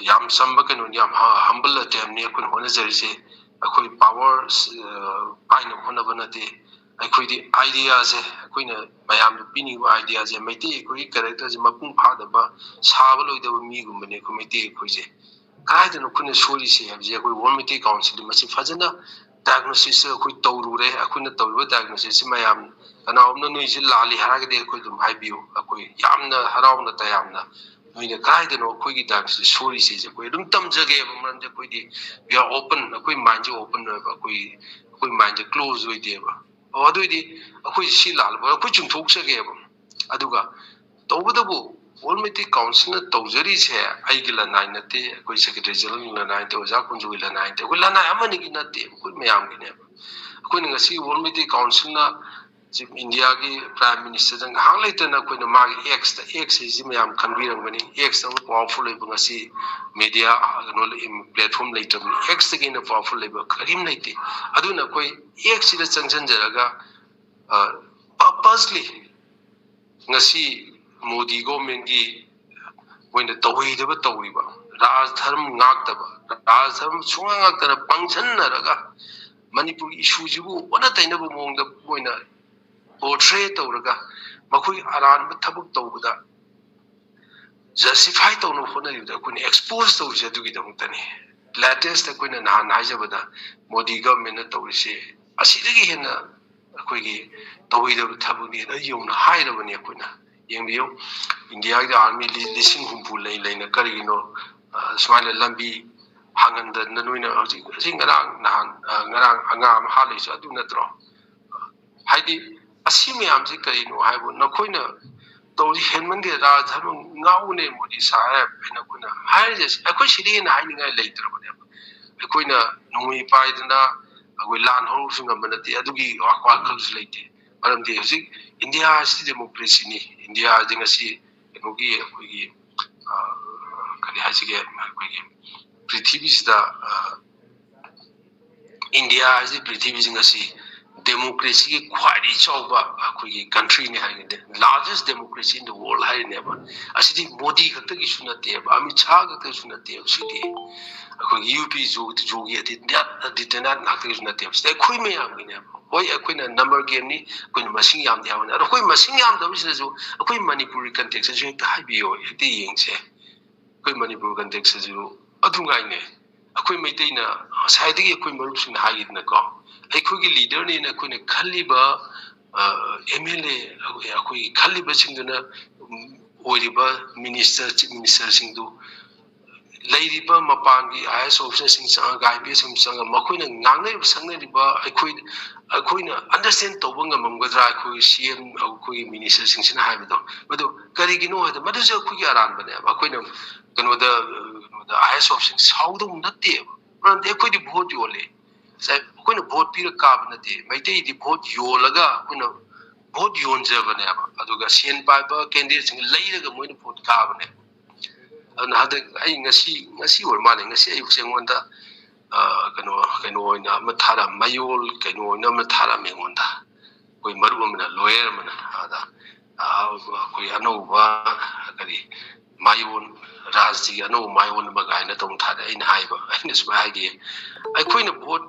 ꯌꯥꯝ ꯆꯝꯕ ꯀꯩꯅꯣꯅꯤ, ꯌꯥꯝ ꯍꯝꯕꯜ ꯑꯦꯇꯦꯝꯅꯤ ꯑꯩꯈꯣꯏꯅ ꯍꯣꯠꯅꯖꯔꯤꯁꯦ꯫ ꯑꯩꯈꯣꯏ ꯄꯥꯋꯔ ꯄꯥꯏꯅꯕ ꯍꯣꯠꯅꯕ ꯅꯠꯇꯦ꯫ ꯑꯩꯈꯣꯏꯗꯤ ꯑꯥꯏꯗꯤꯌꯥꯁꯦ, ꯑꯩꯈꯣꯏꯅ ꯃꯌꯥꯝꯗ ꯄꯤꯅꯤꯡꯕ ꯑꯥꯏꯗꯤꯌꯥꯁꯦ, ꯃꯩꯇꯩ ꯑꯩꯈꯣꯏꯒꯤ ꯀꯦꯔꯦꯛꯇꯔꯁꯦ ꯃꯄꯨꯡ ꯐꯥꯗꯕ, ꯁꯥꯕ ꯂꯣꯏꯗꯕ ꯃꯤꯒꯨꯝꯕꯅꯤ ꯑꯩꯈꯣꯏ ꯃꯩꯇꯩ ꯑꯩꯈꯣꯏꯁꯦ꯫ ꯀꯗꯥꯏꯗꯅꯣ ꯑꯩꯈꯣꯏꯅ ꯁꯣꯏꯔꯤꯁꯦ ꯍꯥꯏꯕꯁꯦ ꯑꯩꯈꯣꯏ ꯋꯥꯔꯜ ꯃꯩꯇꯩ ꯀꯥꯎꯟꯁꯤꯜꯗ ꯃꯁꯤ ꯐꯖꯅ ꯗꯥꯏꯒꯅꯣꯁꯤꯁ ꯑꯩꯈꯣꯏ ꯇꯧꯔꯨꯔꯦ꯫ ꯑꯩꯈꯣꯏꯅ ꯇꯧꯔꯤꯕ ꯗꯥꯏꯒꯅꯣꯁꯤꯁꯁꯤ ꯃꯌꯥꯝ ꯀꯅꯥꯒꯨꯝꯕꯅ ꯅꯣꯏꯁꯤ ꯂꯥꯜꯂꯤ ꯍꯥꯏꯔꯒꯗꯤ ꯑꯩꯈꯣꯏ ꯑꯗꯨꯝ ꯍꯥꯏꯕꯤꯌꯨ꯫ ꯑꯩꯈꯣꯏ ꯌꯥꯝꯅ ꯍꯔꯥꯎꯅ ꯇꯌꯥꯝꯅ ꯅꯣꯏꯅ ꯀꯗꯥꯏꯗꯅꯣ ꯑꯩꯈꯣꯏꯒꯤ ꯗꯥꯏꯒꯅꯣꯁꯤꯁ ꯁꯣꯏꯔꯤꯁꯦ ꯑꯩꯈꯣꯏ ꯑꯗꯨꯝ ꯇꯝꯖꯒꯦꯕ꯫ ꯃꯔꯝꯗꯤ ꯑꯩꯈꯣꯏꯗꯤ we are open, ꯑꯩꯈꯣꯏ ꯃꯥꯏꯟꯁꯦ ꯑꯣꯄꯟ ꯑꯣꯏꯕ, ꯑꯩꯈꯣꯏ, ꯑꯩꯈꯣꯏ ꯃꯥꯏꯟꯁꯦ ꯀ꯭ꯂꯣꯖ ꯑꯣꯏꯗꯦꯕ꯫ ꯑꯣ, ꯑꯗꯨꯑꯣꯏꯗꯤ ꯑꯩꯈꯣꯏ ꯁꯤ ꯂꯥꯜꯂꯕ ꯑꯩꯈꯣꯏ ꯆꯨꯝꯊꯣꯛꯆꯒꯦꯕ꯫ ꯑꯗꯨꯒ ꯇꯧꯕꯇꯕꯨ ꯋꯥꯔꯜ ꯃꯩꯇꯩ ꯀꯥꯎꯟꯁꯤꯜꯅ ꯇꯧꯖꯔꯤꯁꯦ ꯑꯩꯒꯤ ꯂꯅꯥꯏ ꯅꯠꯇꯦ, ꯑꯩꯈꯣꯏ ꯁꯦꯀ꯭ꯔꯦꯇꯔꯤ ꯖꯦꯅꯔꯦꯜꯒꯤ ꯂꯅꯥꯏ ꯅꯠꯇꯦ, ꯑꯣꯖꯥ ꯀꯨꯟꯖꯣꯒꯤ ꯂꯅꯥꯏ ꯅꯠꯇꯦ, ꯑꯩꯈꯣꯏ ꯂꯅꯥꯏ ꯑꯃꯅꯤꯒꯤ ꯅꯠꯇꯦ, ꯑꯩꯈꯣꯏ ꯃꯌꯥꯝꯒꯤꯅꯦꯕ꯫ ꯑꯩꯈꯣꯏꯅ ꯉꯁꯤ ꯋꯥꯔꯜ ꯃꯩꯇꯩ ꯀꯥꯎꯟꯁꯤꯜꯅ ꯆꯤꯐ ꯏꯟꯗꯤꯌꯥꯒꯤ ꯄ꯭ꯔꯥꯏꯝ ꯃꯤꯅꯤꯁꯇꯔꯗ ꯉꯥꯏꯍꯥꯛ ꯂꯩꯇꯅ ꯑꯩꯈꯣꯏꯅ ꯃꯥꯒꯤ ꯑꯦꯛꯁꯇ, ꯑꯦꯛꯁ ꯍꯥꯏꯁꯤ ꯃꯌꯥꯝ ꯈꯪꯕꯤꯔꯝꯒꯅꯤ, ꯑꯦꯛꯁ ꯑꯃ ꯄꯥꯋꯔꯐꯨꯜ ꯑꯣꯏꯕ ꯉꯁꯤ ꯃꯦꯗꯤꯌꯥ ꯀꯩꯅꯣ ꯄ꯭ꯂꯦꯠꯐꯣꯝ ꯂꯩꯇ꯭ꯔꯕꯅꯤ, ꯑꯦꯛꯁꯇꯒꯤ ꯍꯦꯟꯅ ꯄꯥꯋꯔꯐꯨꯜ ꯂꯩꯕ ꯀꯔꯤꯝ ꯂꯩꯇꯦ꯫ ꯑꯗꯨꯅ ꯑꯩꯈꯣꯏ ꯑꯦꯛꯁꯁꯤꯗ ꯆꯪꯁꯤꯟꯖꯔꯒ ꯄꯔꯄꯁꯂꯤ ꯉꯁꯤ ꯃꯣꯗꯤ ꯒꯣꯚꯔꯟꯃꯦꯟꯠꯀꯤ ꯑꯣꯏꯅ ꯇꯧꯍꯩꯗꯕ ꯇꯧꯔꯤꯕ, ꯔꯥꯖ ꯙꯔꯃ ꯉꯥꯛꯇꯕ, ꯔꯥꯖ ꯙꯔꯃ ꯁꯨꯡꯉꯥꯛ ꯉꯥꯛꯇꯅ ꯄꯪꯁꯟꯅꯔꯒ ꯃꯅꯤꯄꯨꯔꯒꯤ ꯏꯁꯨꯁꯤꯕꯨ ꯑꯣꯟꯅ ꯇꯩꯅꯕ ꯃꯑꯣꯡꯗ ꯃꯣꯏꯅ ꯄꯣꯔꯇ꯭ꯔꯦ ꯇꯧꯔꯒ ꯃꯈꯣꯏ ꯑꯔꯥꯟꯕ ꯊꯕꯛ ꯇꯧꯕꯗ ꯖꯁꯇꯤꯐꯥꯏ ꯇꯧꯅꯕ ꯍꯣꯠꯅꯔꯤꯕꯗ ꯑꯩꯈꯣꯏꯅ ꯑꯦꯛꯁꯄꯣꯖ ꯇꯧꯔꯤꯁꯦ ꯑꯗꯨꯒꯤꯗꯃꯛꯇꯅꯤ꯫ ꯂꯦꯇꯦꯁꯇ ꯑꯩꯈꯣꯏꯅ ꯅꯍꯥꯟ ꯍꯥꯏꯖꯕꯗ ꯃꯣꯗꯤ ꯒꯚꯔꯟꯃꯦꯟꯠꯅ ꯇꯧꯔꯤꯁꯦ ꯑꯁꯤꯗꯒꯤ ꯍꯦꯟꯅ ꯑꯩꯈꯣꯏꯒꯤ ꯇꯧꯍꯩꯗꯕ ꯊꯕꯛꯅꯤ꯫ ꯑꯗꯨ ꯌꯧꯅ ꯍꯥꯏꯔꯕꯅꯤ ꯑꯩꯈꯣꯏꯅ꯫ ꯌꯦꯡꯕꯤꯌꯨ, ꯏꯟꯗꯤꯌꯥꯒꯤ ꯑꯥꯔꯃꯤ ꯂꯤ-, ꯂꯤꯁꯤꯡ ꯍꯨꯝꯐꯨ ꯂꯩ ꯂꯩꯅ ꯀꯔꯤꯒꯤꯅꯣ, ꯑ, ꯁꯨꯃꯥꯏꯅ ꯂꯝꯕꯤ ꯍꯥꯡꯍꯟꯗꯅ ꯅꯣꯏꯅ ꯍꯧꯖꯤꯛ, ꯍꯧꯖꯤꯛ ꯉꯔꯥꯡ ꯅꯍꯥꯟ, ꯑ, ꯉꯔꯥꯡ ꯑꯉꯥꯡ ꯑꯃ ꯍꯥꯠꯂꯤꯁꯨ ꯑꯗꯨ ꯅꯠꯇ꯭ꯔꯣ? ꯍꯥꯏꯗꯤ ꯑꯁꯤ ꯃꯌꯥꯝꯁꯤ ꯀꯔꯤꯅꯣ ꯍꯥꯏꯕꯨ ꯅꯈꯣꯏꯅ ꯇꯧꯔꯤ ꯍꯦꯟꯃꯟꯒꯦ, ꯔꯥꯖ ꯙꯔꯃ ꯉꯥꯎꯕꯅꯦ ꯃꯣꯗꯤ ꯁꯥꯍꯦꯕ ꯍꯥꯏꯅ ꯑꯩꯈꯣꯏꯅ ꯍꯥꯏꯔꯤꯁꯦ꯫ ꯑꯩꯈꯣꯏ ꯁꯤꯗꯒꯤ ꯍꯦꯟꯅ ꯍꯥꯏꯅꯤꯡꯉꯥꯏ ꯂꯩꯇ꯭ꯔꯕꯅꯦꯕ꯫ ꯑꯩꯈꯣꯏꯅ ꯅꯣꯡꯃꯩ ꯄꯥꯏꯗꯅ ꯑꯩꯈꯣꯏ ꯂꯥꯟ ꯍꯧꯔꯁꯨ ꯉꯝꯕ ꯅꯠꯇꯦ, ꯑꯗꯨꯒꯤ ꯋꯥꯈꯜꯁꯨ ꯂꯩꯇꯦ꯫ ꯃꯔꯝꯗꯤ ꯍꯧꯖꯤꯛ ꯏꯟꯗꯤꯌꯥ ꯑꯁꯤ ꯗꯦꯃꯣꯀ꯭ꯔꯦꯁꯤꯅꯤ꯫ ꯏꯟꯗꯤꯌꯥ ꯑꯁꯤ ꯉꯁꯤ ꯀꯩꯅꯣꯒꯤ ꯑꯩꯈꯣꯏꯒꯤ, ꯑ, ꯀꯔꯤ ꯍꯥꯏꯁꯤꯒꯦ, ꯑꯩꯈꯣꯏꯒꯤ ꯄ꯭ꯔꯤꯊꯤꯕꯤꯁꯤꯗ, ꯑ, ꯏꯟꯗꯤꯌꯥ ꯍꯥꯏꯁꯤ ꯄ꯭ꯔꯤꯊꯤꯕꯤꯁꯤ ꯉꯁꯤ ꯗꯦꯃꯣꯀ꯭ꯔꯦꯁꯤꯒꯤ ꯈ꯭ꯋꯥꯏꯗꯒꯤ ꯆꯥꯎꯕ ꯑꯩꯈꯣꯏꯒꯤ ꯀꯟꯇ꯭ꯔꯤꯅꯤ ꯍꯥꯏꯔꯤꯅꯦ, largest democracy in the world ꯍꯥꯏꯔꯤꯅꯦꯕ꯫ ꯑꯁꯤꯗꯤ ꯃꯣꯗꯤ ꯈꯛꯇꯒꯤꯁꯨ ꯅꯠꯇꯦꯕ, ꯑꯃꯤꯠ ꯁꯥꯍ ꯈꯛꯇꯒꯤꯁꯨ ꯅꯠꯇꯦꯕ꯫ ꯁꯤꯗꯤ ꯑꯩꯈꯣꯏꯒꯤ ꯌꯨ ꯄꯤ ꯖꯣ-, ꯖꯣꯒꯤ ꯑꯗꯤꯇ꯭ꯌ-, ꯑꯗꯤꯇ꯭ꯌꯅꯥꯊ ꯉꯥꯛꯇꯒꯤꯁꯨ ꯅꯠꯇꯦꯕ꯫ ꯁꯤꯗꯤ ꯑꯩꯈꯣꯏ ꯃꯌꯥꯝꯒꯤꯅꯦꯕ꯫ ꯍꯣꯏ, ꯑꯩꯈꯣꯏꯅ ꯅꯝꯕꯔ ꯒꯦꯝꯅꯤ, ꯑꯩꯈꯣꯏꯅ ꯃꯁꯤꯡ ꯌꯥꯝꯗꯦ ꯍꯥꯏꯕꯅꯤ꯫ ꯑꯗꯣ ꯑꯩꯈꯣꯏ ꯃꯁꯤꯡ ꯌꯥꯝꯗꯕꯁꯤꯗꯁꯨ ꯑꯩꯈꯣꯏ ꯃꯅꯤꯄꯨꯔꯒꯤ ꯀꯟꯇꯦꯛꯁꯇꯁꯨ ꯍꯦꯛꯇ ꯍꯥꯏꯕꯤꯌꯣ, ꯍꯦꯛꯇ ꯌꯦꯡꯁꯦ꯫ ꯑꯩꯈꯣꯏ ꯃꯅꯤꯄꯨꯔ ꯀꯟꯇꯦꯛꯁꯇꯁꯨ ꯑꯗꯨ ꯉꯥꯏꯅꯦ꯫ ꯑꯩꯈꯣꯏ ꯃꯩꯇꯩꯅ ꯉꯁꯥꯏꯗꯒꯤ ꯑꯩꯈꯣꯏ ꯃꯔꯨꯞꯁꯤꯡꯅ ꯍꯥꯏꯈꯤꯗꯅꯀꯣ, ꯑꯩꯈꯣꯏꯒꯤ ꯂꯤꯗꯔꯅꯦꯅ ꯑꯩꯈꯣꯏꯅ ꯈꯜꯂꯤꯕ, ꯑ, ꯑꯦꯝ ꯑꯦꯜ ꯑꯦ, ꯑꯩꯈꯣꯏ, ꯑꯩꯈꯣꯏꯒꯤ ꯈꯜꯂꯤꯕꯁꯤꯡꯗꯨꯅ, ꯎꯝ, ꯑꯣꯏꯔꯤꯕ ꯃꯤꯅꯤꯁꯇꯔ, ꯆꯤꯐ ꯃꯤꯅꯤꯁꯇꯔꯁꯤꯡꯗꯨ, ꯂꯩꯔꯤꯕ ꯃꯄꯥꯟꯒꯤ ꯑꯥꯏ ꯑꯦꯁ ꯑꯣꯐꯤꯁꯔꯁꯤꯡ ꯆꯪꯉꯒ, ꯑꯥꯏ ꯄꯤ ꯑꯦꯁꯁꯤꯡ ꯆꯪꯉꯒ, ꯃꯈꯣꯏꯅ ꯉꯥꯡꯅꯔꯤꯕ ꯁꯛꯅꯔꯤꯕ ꯑꯩꯈꯣꯏ, ꯑꯩꯈꯣꯏꯅ ꯑꯟꯗꯔꯁ꯭ꯇꯦꯟ ꯇꯧꯕ ꯉꯝꯃꯝꯒꯗ꯭ꯔꯥ, ꯑꯩꯈꯣꯏ ꯁꯤ ꯑꯦꯝ, ꯑꯩꯈꯣꯏꯒꯤ ꯃꯤꯅꯤꯁꯇꯔꯁꯤꯡꯁꯤꯅ ꯍꯥꯏꯕꯗꯣ? ꯃꯗꯨ ꯀꯔꯤꯒꯤꯅꯣ ꯍꯥꯏꯗ, ꯃꯗꯨꯁꯨ ꯑꯩꯈꯣꯏꯒꯤ ꯑꯔꯥꯟꯕꯅꯦꯕ꯫ ꯑꯩꯈꯣꯏꯅ ꯀꯩꯅꯣꯗ, ꯀꯩꯅꯣꯗ ꯑꯥꯏ ꯑꯦꯁ ꯑꯣꯐꯤꯁꯔꯁꯤꯡ ꯁꯥꯎꯗꯧ ꯅꯠꯇꯦꯕ, ꯃꯔꯝꯗꯤ ꯑꯩꯈꯣꯏꯗꯤ ꯚꯣꯠ ꯌꯣꯜꯂꯦ꯫ ꯉꯁꯥꯏ ꯑꯩꯈꯣꯏꯅ ꯚꯣꯠ ꯄꯤꯔ ꯀꯥꯕ ꯅꯠꯇꯦ, ꯃꯩꯇꯩꯗꯤ ꯚꯣꯠ ꯌꯣꯜꯂꯒ ꯑꯩꯈꯣꯏꯅ ꯚꯣꯠ ꯌꯣꯟꯖꯕꯅꯦꯕ, ꯑꯗꯨꯒ ꯁꯦꯟ ꯄꯥꯏꯕ ꯀꯦꯟꯗꯤꯗꯦꯠꯁꯤꯡ ꯂꯩꯔꯒ ꯃꯣꯏꯅ ꯚꯣꯠ ꯀꯥꯕꯅꯦ꯫ ꯑꯗꯨꯅ ꯍꯟꯗꯛ ꯑꯩ ꯉꯁꯤ, ꯉꯁꯤ ꯑꯣꯏꯔ ꯃꯥꯜꯂꯦ, ꯉꯁꯤ ꯑꯌꯨꯛꯁꯦ ꯑꯩꯉꯣꯟꯗ, ꯑ, ꯀꯩꯅꯣ, ꯀꯩꯅꯣ ꯑꯣꯏꯅ ꯑꯃ ꯊꯥꯔꯛ-, ꯃꯌꯣꯜ ꯀꯩꯅꯣ ꯑꯣꯏꯅ ꯑꯃ ꯊꯥꯔꯛꯑꯝꯃꯦ ꯑꯩꯉꯣꯟꯗ꯫ ꯑꯩꯈꯣꯏ ꯃꯔꯨꯞ ꯑꯃꯅ, ꯂꯣꯌꯔ ꯑꯃꯅ, ꯑꯗ, ꯑ, ꯑꯩꯈꯣꯏ ꯑꯅꯧꯕ ꯀꯔꯤ ꯃꯌꯣꯟ, ꯔꯥꯖꯅꯤꯇꯤꯒꯤ ꯑꯅꯧꯕ ꯃꯌꯣꯟ ꯑꯃ ꯀꯥꯏꯅ ꯇꯧ ꯊꯥꯔꯛꯑꯦ꯫ ꯑꯩꯅ ꯍꯥꯏꯕ, ꯑꯩꯅ ꯁꯨꯃꯥꯏꯅ ꯍꯥꯏꯒꯦ, ꯑꯩꯈꯣꯏꯅ ꯚꯣꯠ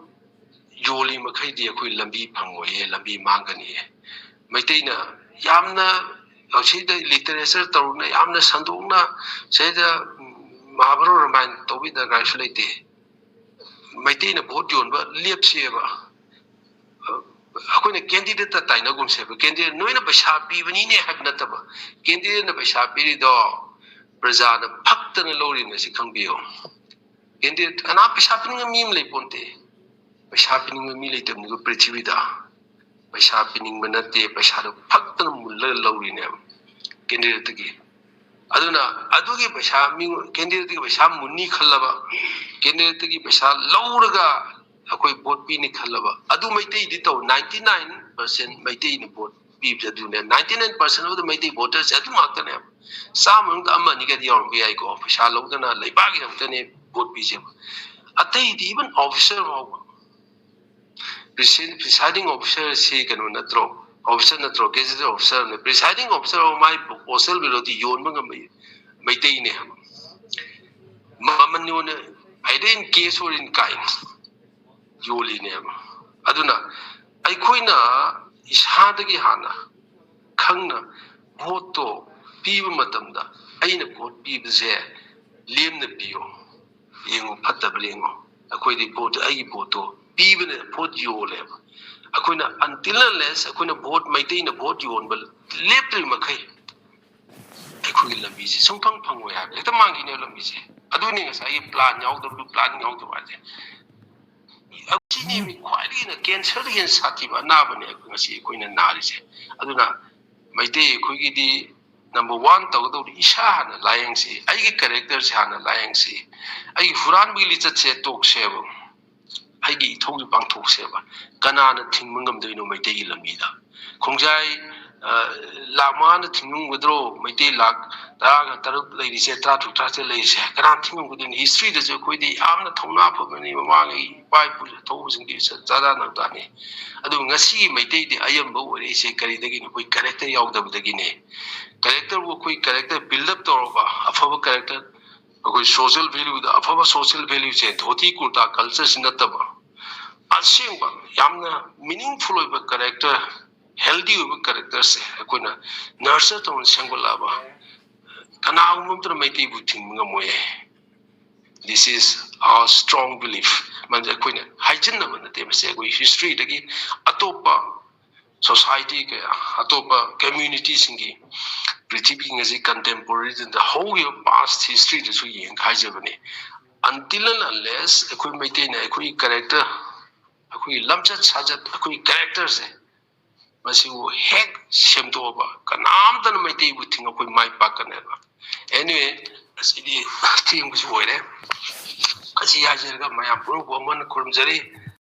ꯌꯣꯜꯂꯤ ꯃꯈꯩꯗꯤ ꯑꯩꯈꯣꯏ ꯂꯝꯕꯤ ꯐꯪꯉꯣꯏꯌꯦ, ꯂꯝꯕꯤ ꯃꯥꯡꯒꯅꯤꯌꯦ꯫ ꯃꯩꯇꯩꯅ ꯌꯥꯝꯅ ꯁꯤꯗ ꯂꯤꯇꯔꯦꯆꯔ ꯇꯧꯔꯨꯅ, ꯌꯥꯝꯅ ꯁꯟꯗꯣꯛꯅ ꯁꯤꯗ, ꯎꯝ, ꯃꯍꯥꯚꯥꯔꯠ ꯔꯥꯃꯥꯌꯟ ꯇꯧꯕꯤꯗꯅ ꯀꯥꯏꯁꯨ ꯂꯩꯇꯦ꯫ ꯃꯩꯇꯩꯅ ꯚꯣꯠ ꯌꯣꯟꯕ ꯂꯦꯞꯁꯦꯕ꯫ ꯑꯩꯈꯣꯏꯅ ꯀꯦꯟꯗꯤꯗꯦꯠꯇ ꯇꯥꯏꯅꯒꯨꯝꯁꯦꯕ꯫ ꯀꯦꯟꯗꯤꯗꯦꯠ ꯅꯣꯏꯅ ꯄꯩꯁꯥ ꯄꯤꯕꯅꯤꯅꯦ ꯍꯥꯏꯕ ꯅꯠꯇꯕ, ꯀꯦꯟꯗꯤꯗꯦꯠꯅ ꯄꯩꯁꯥ ꯄꯤꯔꯤꯗꯣ ꯄ꯭ꯔꯖꯥꯅ ꯐꯛꯇꯅ ꯂꯧꯔꯤꯕꯅꯦ, ꯁꯤ ꯈꯪꯕꯤꯌꯣ꯫ ꯀꯦꯟꯗꯤꯗꯦꯠ ꯀꯅꯥ ꯄꯩꯁꯥ ꯄꯤꯅꯤꯡꯕ ꯃꯤ ꯑꯃ ꯂꯩ ꯄꯣꯟꯇꯦ꯫ ꯄꯩꯁꯥ ꯄꯤꯅꯤꯡꯕ ꯃꯤ ꯂꯩꯇꯕꯅꯤꯀꯣ ꯄ꯭ꯔꯤꯊꯤꯕꯤꯗ꯫ ꯄꯩꯁꯥ ꯄꯤꯅꯤꯡꯕ ꯅꯠꯇꯦ, ꯄꯩꯁꯥꯗꯣ ꯐꯛꯇꯅ ꯃꯨꯜꯂꯒ ꯂꯧꯔꯤꯅꯦꯕ ꯀꯦꯟꯗꯤꯗꯦꯠꯇꯒꯤ꯫ ꯑꯗꯨꯅ ꯑꯗꯨꯒꯤ ꯄꯩꯁꯥ, ꯃꯤ ꯀꯦꯟꯗꯤꯗꯦꯠꯇꯒꯤ ꯄꯩꯁꯥ ꯃꯨꯟꯅꯤ ꯈꯜꯂꯕ, ꯀꯦꯟꯗꯤꯗꯦꯠꯇꯒꯤ ꯄꯩꯁꯥ ꯂꯧꯔꯒ ꯑꯩꯈꯣꯏ ꯚꯣꯠ ꯄꯤꯅꯤ ꯈꯜꯂꯕ, ꯑꯗꯨ ꯃꯩꯇꯩꯗꯤ ꯇꯧ, ninety nine percent ꯃꯩꯇꯩꯅ ꯚꯣꯠ ꯄꯤꯕꯁꯦ ꯑꯗꯨꯅꯦ꯫ Ninety nine percent of the Meitei ꯚꯣꯇꯔꯁꯦ ꯑꯗꯨ ꯉꯥꯛꯇꯅꯦꯕ꯫ ꯆꯥꯝꯃ ꯃꯅꯨꯡꯗ ꯑꯃ ꯑꯅꯤꯒꯗꯤ ꯌꯥꯎꯔꯝꯕ ꯌꯥꯏꯀꯣ, ꯄꯩꯁꯥ ꯂꯧꯗꯅ ꯂꯩꯕꯥꯛꯀꯤꯗꯃꯛꯇꯅꯦ ꯚꯣꯠ ꯄꯤꯁꯦꯕ꯫ ꯑꯇꯩꯗꯤ even officer ꯐꯥꯎꯕ, presiding officer ꯁꯤ ꯀꯩꯅꯣ ꯅꯠꯇ꯭ꯔꯣ? Officer ꯅꯠꯇ꯭ꯔꯣ? Gazetted officer ꯅꯦ꯫ Presiding officer ꯐꯥꯎꯕ ꯃꯥꯏ postal ballot ꯇꯤ ꯌꯣꯟꯕ ꯉꯝꯕ ꯃꯩꯇꯩꯅꯦ ꯍꯥꯏꯕ꯫ ꯃꯃꯜ ꯌꯣꯟꯅ, either in cash or in kind ꯌꯣꯜꯂꯤꯅꯦꯕ꯫ ꯑꯗꯨꯅ ꯑꯩꯈꯣꯏꯅ ꯏꯁꯥꯗꯒꯤ ꯍꯥꯟꯅ ꯈꯪꯅ ꯚꯣꯠꯇꯣ ꯄꯤꯕ ꯃꯇꯝꯗ, ꯑꯩꯅ ꯚꯣꯠ ꯄꯤꯕꯁꯦ ꯂꯦꯝꯅ ꯄꯤꯌꯣ, ꯌꯦꯡꯉꯣ, ꯐꯠꯇꯕ ꯌꯦꯡꯉꯣ꯫ ꯑꯩꯈꯣꯏꯗꯤ ꯚꯣꯠ, ꯑꯩꯒꯤ ꯚꯣꯠꯇꯣ ꯄꯤꯕꯅ ꯚꯣꯠ ꯌꯣꯜꯂꯦꯕ꯫ ꯑꯩꯈꯣꯏꯅ until unless ꯑꯩꯈꯣꯏꯅ ꯚꯣꯠ, ꯃꯩꯇꯩꯅ ꯚꯣꯠ ꯌꯣꯟꯕ ꯂꯦꯞꯇ꯭ꯔꯤ ꯃꯈꯩ ꯑꯩꯈꯣꯏꯒꯤ ꯂꯝꯕꯤꯁꯦ ꯁꯨꯡꯐꯪ ꯐꯪꯉꯣꯏ ꯍꯥꯏꯕ, ꯍꯦꯛꯇ ꯃꯥꯡꯈꯤꯅꯦꯕ ꯂꯝꯕꯤꯁꯦ꯫ ꯑꯗꯨꯅꯤ ꯉꯁꯥꯏꯒꯤ plan ꯌꯥꯎꯗꯕꯗꯨ, plan ꯌꯥꯎꯗꯕ ꯍꯥꯏꯁꯦ꯫ ꯁꯤꯅꯤ ꯈ꯭ꯋꯥꯏꯗꯒꯤ ꯍꯦꯟꯅ cancer ꯗꯒꯤ ꯍꯦꯟꯅ ꯁꯥꯊꯤꯕ ꯑꯅꯥꯕꯅꯦ ꯑꯩꯈꯣꯏ ꯉꯁꯤ ꯑꯩꯈꯣꯏꯅ ꯅꯥꯔꯤꯁꯦ꯫ ꯑꯗꯨꯅ ꯃꯩꯇꯩ ꯑꯩꯈꯣꯏꯒꯤꯗꯤ number one ꯇꯧꯒꯗꯧꯕꯗꯤ ꯏꯁꯥ ꯍꯥꯟꯅ ꯂꯥꯌꯦꯡꯁꯤ, ꯑꯩꯒꯤ character ꯁꯦ ꯍꯥꯟꯅ ꯂꯥꯌꯦꯡꯁꯤ, ꯑꯩꯒꯤ ꯍꯨꯔꯥꯟꯕꯒꯤ ꯂꯤꯆꯠꯁꯦ ꯇꯣꯛꯁꯦꯕ꯫ ꯑꯩꯒꯤ ꯏꯊꯧꯁꯦ ꯄꯥꯡꯊꯣꯛꯁꯦꯕ꯫ ꯀꯅꯥꯅ ꯊꯤꯡꯕ ꯉꯝꯗꯣꯏꯅꯣ ꯃꯩꯇꯩꯒꯤ ꯂꯝꯕꯤꯗ? ꯈꯣꯡꯖꯥꯏ, ꯑ, ꯂꯥꯛ ꯃꯉꯥꯅ ꯊꯤꯡꯉꯝꯒꯗ꯭ꯔꯣ? ꯃꯩꯇꯩ ꯂꯥꯛ ꯇꯔꯥꯒ ꯇꯔꯨꯛ ꯂꯩꯔꯤꯁꯦ, ꯇꯔꯥ ꯇꯔꯨꯛ, ꯇꯔꯥ ꯇꯔꯦꯠ ꯂꯩꯔꯤꯁꯦ, ꯀꯅꯥꯅ ꯊꯤꯡꯉꯝꯒꯗꯣꯏꯅꯣ? History ꯗꯁꯨ ꯑꯩꯈꯣꯏꯗꯤ ꯌꯥꯝꯅ ꯊꯧꯅꯥ ꯐꯕꯅꯤ, ꯃꯃꯥꯡꯉꯩ ꯏꯄꯥ ꯏꯄꯨ ꯊꯧꯕꯁꯤꯡꯗꯤ ꯆꯥꯗꯥ ꯅꯥꯎꯗꯥꯅꯤ꯫ ꯑꯗꯨ ꯉꯁꯤꯒꯤ ꯃꯩꯇꯩꯗꯤ ꯑꯌꯥꯝꯕ ꯑꯣꯏꯔꯛꯏꯁꯦ ꯀꯔꯤꯗꯒꯤꯅꯣ? ꯑꯩꯈꯣꯏ character ꯌꯥꯎꯗꯕꯗꯒꯤꯅꯦ꯫ Character ꯕꯨ ꯑꯩꯈꯣꯏ character build up ꯇꯧꯔꯕ, ꯑꯐꯕ character, ꯑꯩꯈꯣꯏ social value ꯗ ꯑꯐꯕ social value ꯁꯦ ꯙꯣꯇꯤ ꯀꯨꯔꯇꯥ culture ꯁꯤ ꯅꯠꯇꯕ, ꯑꯁꯦꯡꯕ ꯌꯥꯝꯅ meaningful ꯑꯣꯏꯕ character, healthy ꯑꯣꯏꯕ character ꯁꯦ ꯑꯩꯈꯣꯏꯅ nurture ꯇꯧꯅ ꯁꯦꯝꯒꯠꯂꯛꯑꯕ, ꯀꯅꯥꯒꯨꯝꯕ ꯑꯃꯇꯅ ꯃꯩꯇꯩꯕꯨ ꯊꯤꯡꯕ ꯉꯝꯃꯣꯏꯌꯦ꯫ This is our strong belief꯫ ꯃꯁꯤ ꯑꯩꯈꯣꯏꯅ ꯍꯥꯏꯖꯤꯟꯅꯕ ꯅꯠꯇꯦ, ꯃꯁꯤ ꯑꯩꯈꯣꯏ history ꯗꯒꯤ ꯑꯇꯣꯞꯄ society ꯀꯌꯥ, ꯑꯇꯣꯞꯄ community ꯁꯤꯡꯒꯤ, ꯄ꯭ꯔꯤꯊꯤꯕꯤ ꯉꯁꯤ contemporary ꯗ ꯍꯧꯈꯤꯕ past history ꯗꯁꯨ ꯌꯦꯡ ꯍꯥꯏꯖꯕꯅꯤ꯫ Until and unless ꯑꯩꯈꯣꯏ ꯃꯩꯇꯩꯅ ꯑꯩꯈꯣꯏꯒꯤ character, ꯑꯩꯈꯣꯏꯒꯤ ꯂꯝꯆꯠ ꯁꯥꯖꯠ, ꯑꯩꯈꯣꯏꯒꯤ character ꯁꯦ, ꯃꯁꯤꯕꯨ ꯍꯦꯛ ꯁꯦꯝꯗꯣꯛꯑꯕ, ꯀꯅꯥꯝꯇꯅ ꯃꯩꯇꯩꯕꯨ ꯊꯤꯡ ꯑꯩꯈꯣꯏ ꯃꯥꯏ ꯄꯥꯛꯀꯅꯦꯕ꯫ Anyway, ꯉꯁꯤꯗꯤ ꯊꯦꯡꯕꯁꯨ ꯑꯣꯏꯔꯦ꯫ ꯑꯁꯤ ꯍꯥꯏꯖꯔꯒ ꯃꯌꯥꯝ ꯄꯨꯝꯅꯃꯛꯄꯨ ꯑꯃꯨꯛ ꯍꯟꯅ ꯈꯨꯔꯨꯝꯖꯔꯤ꯫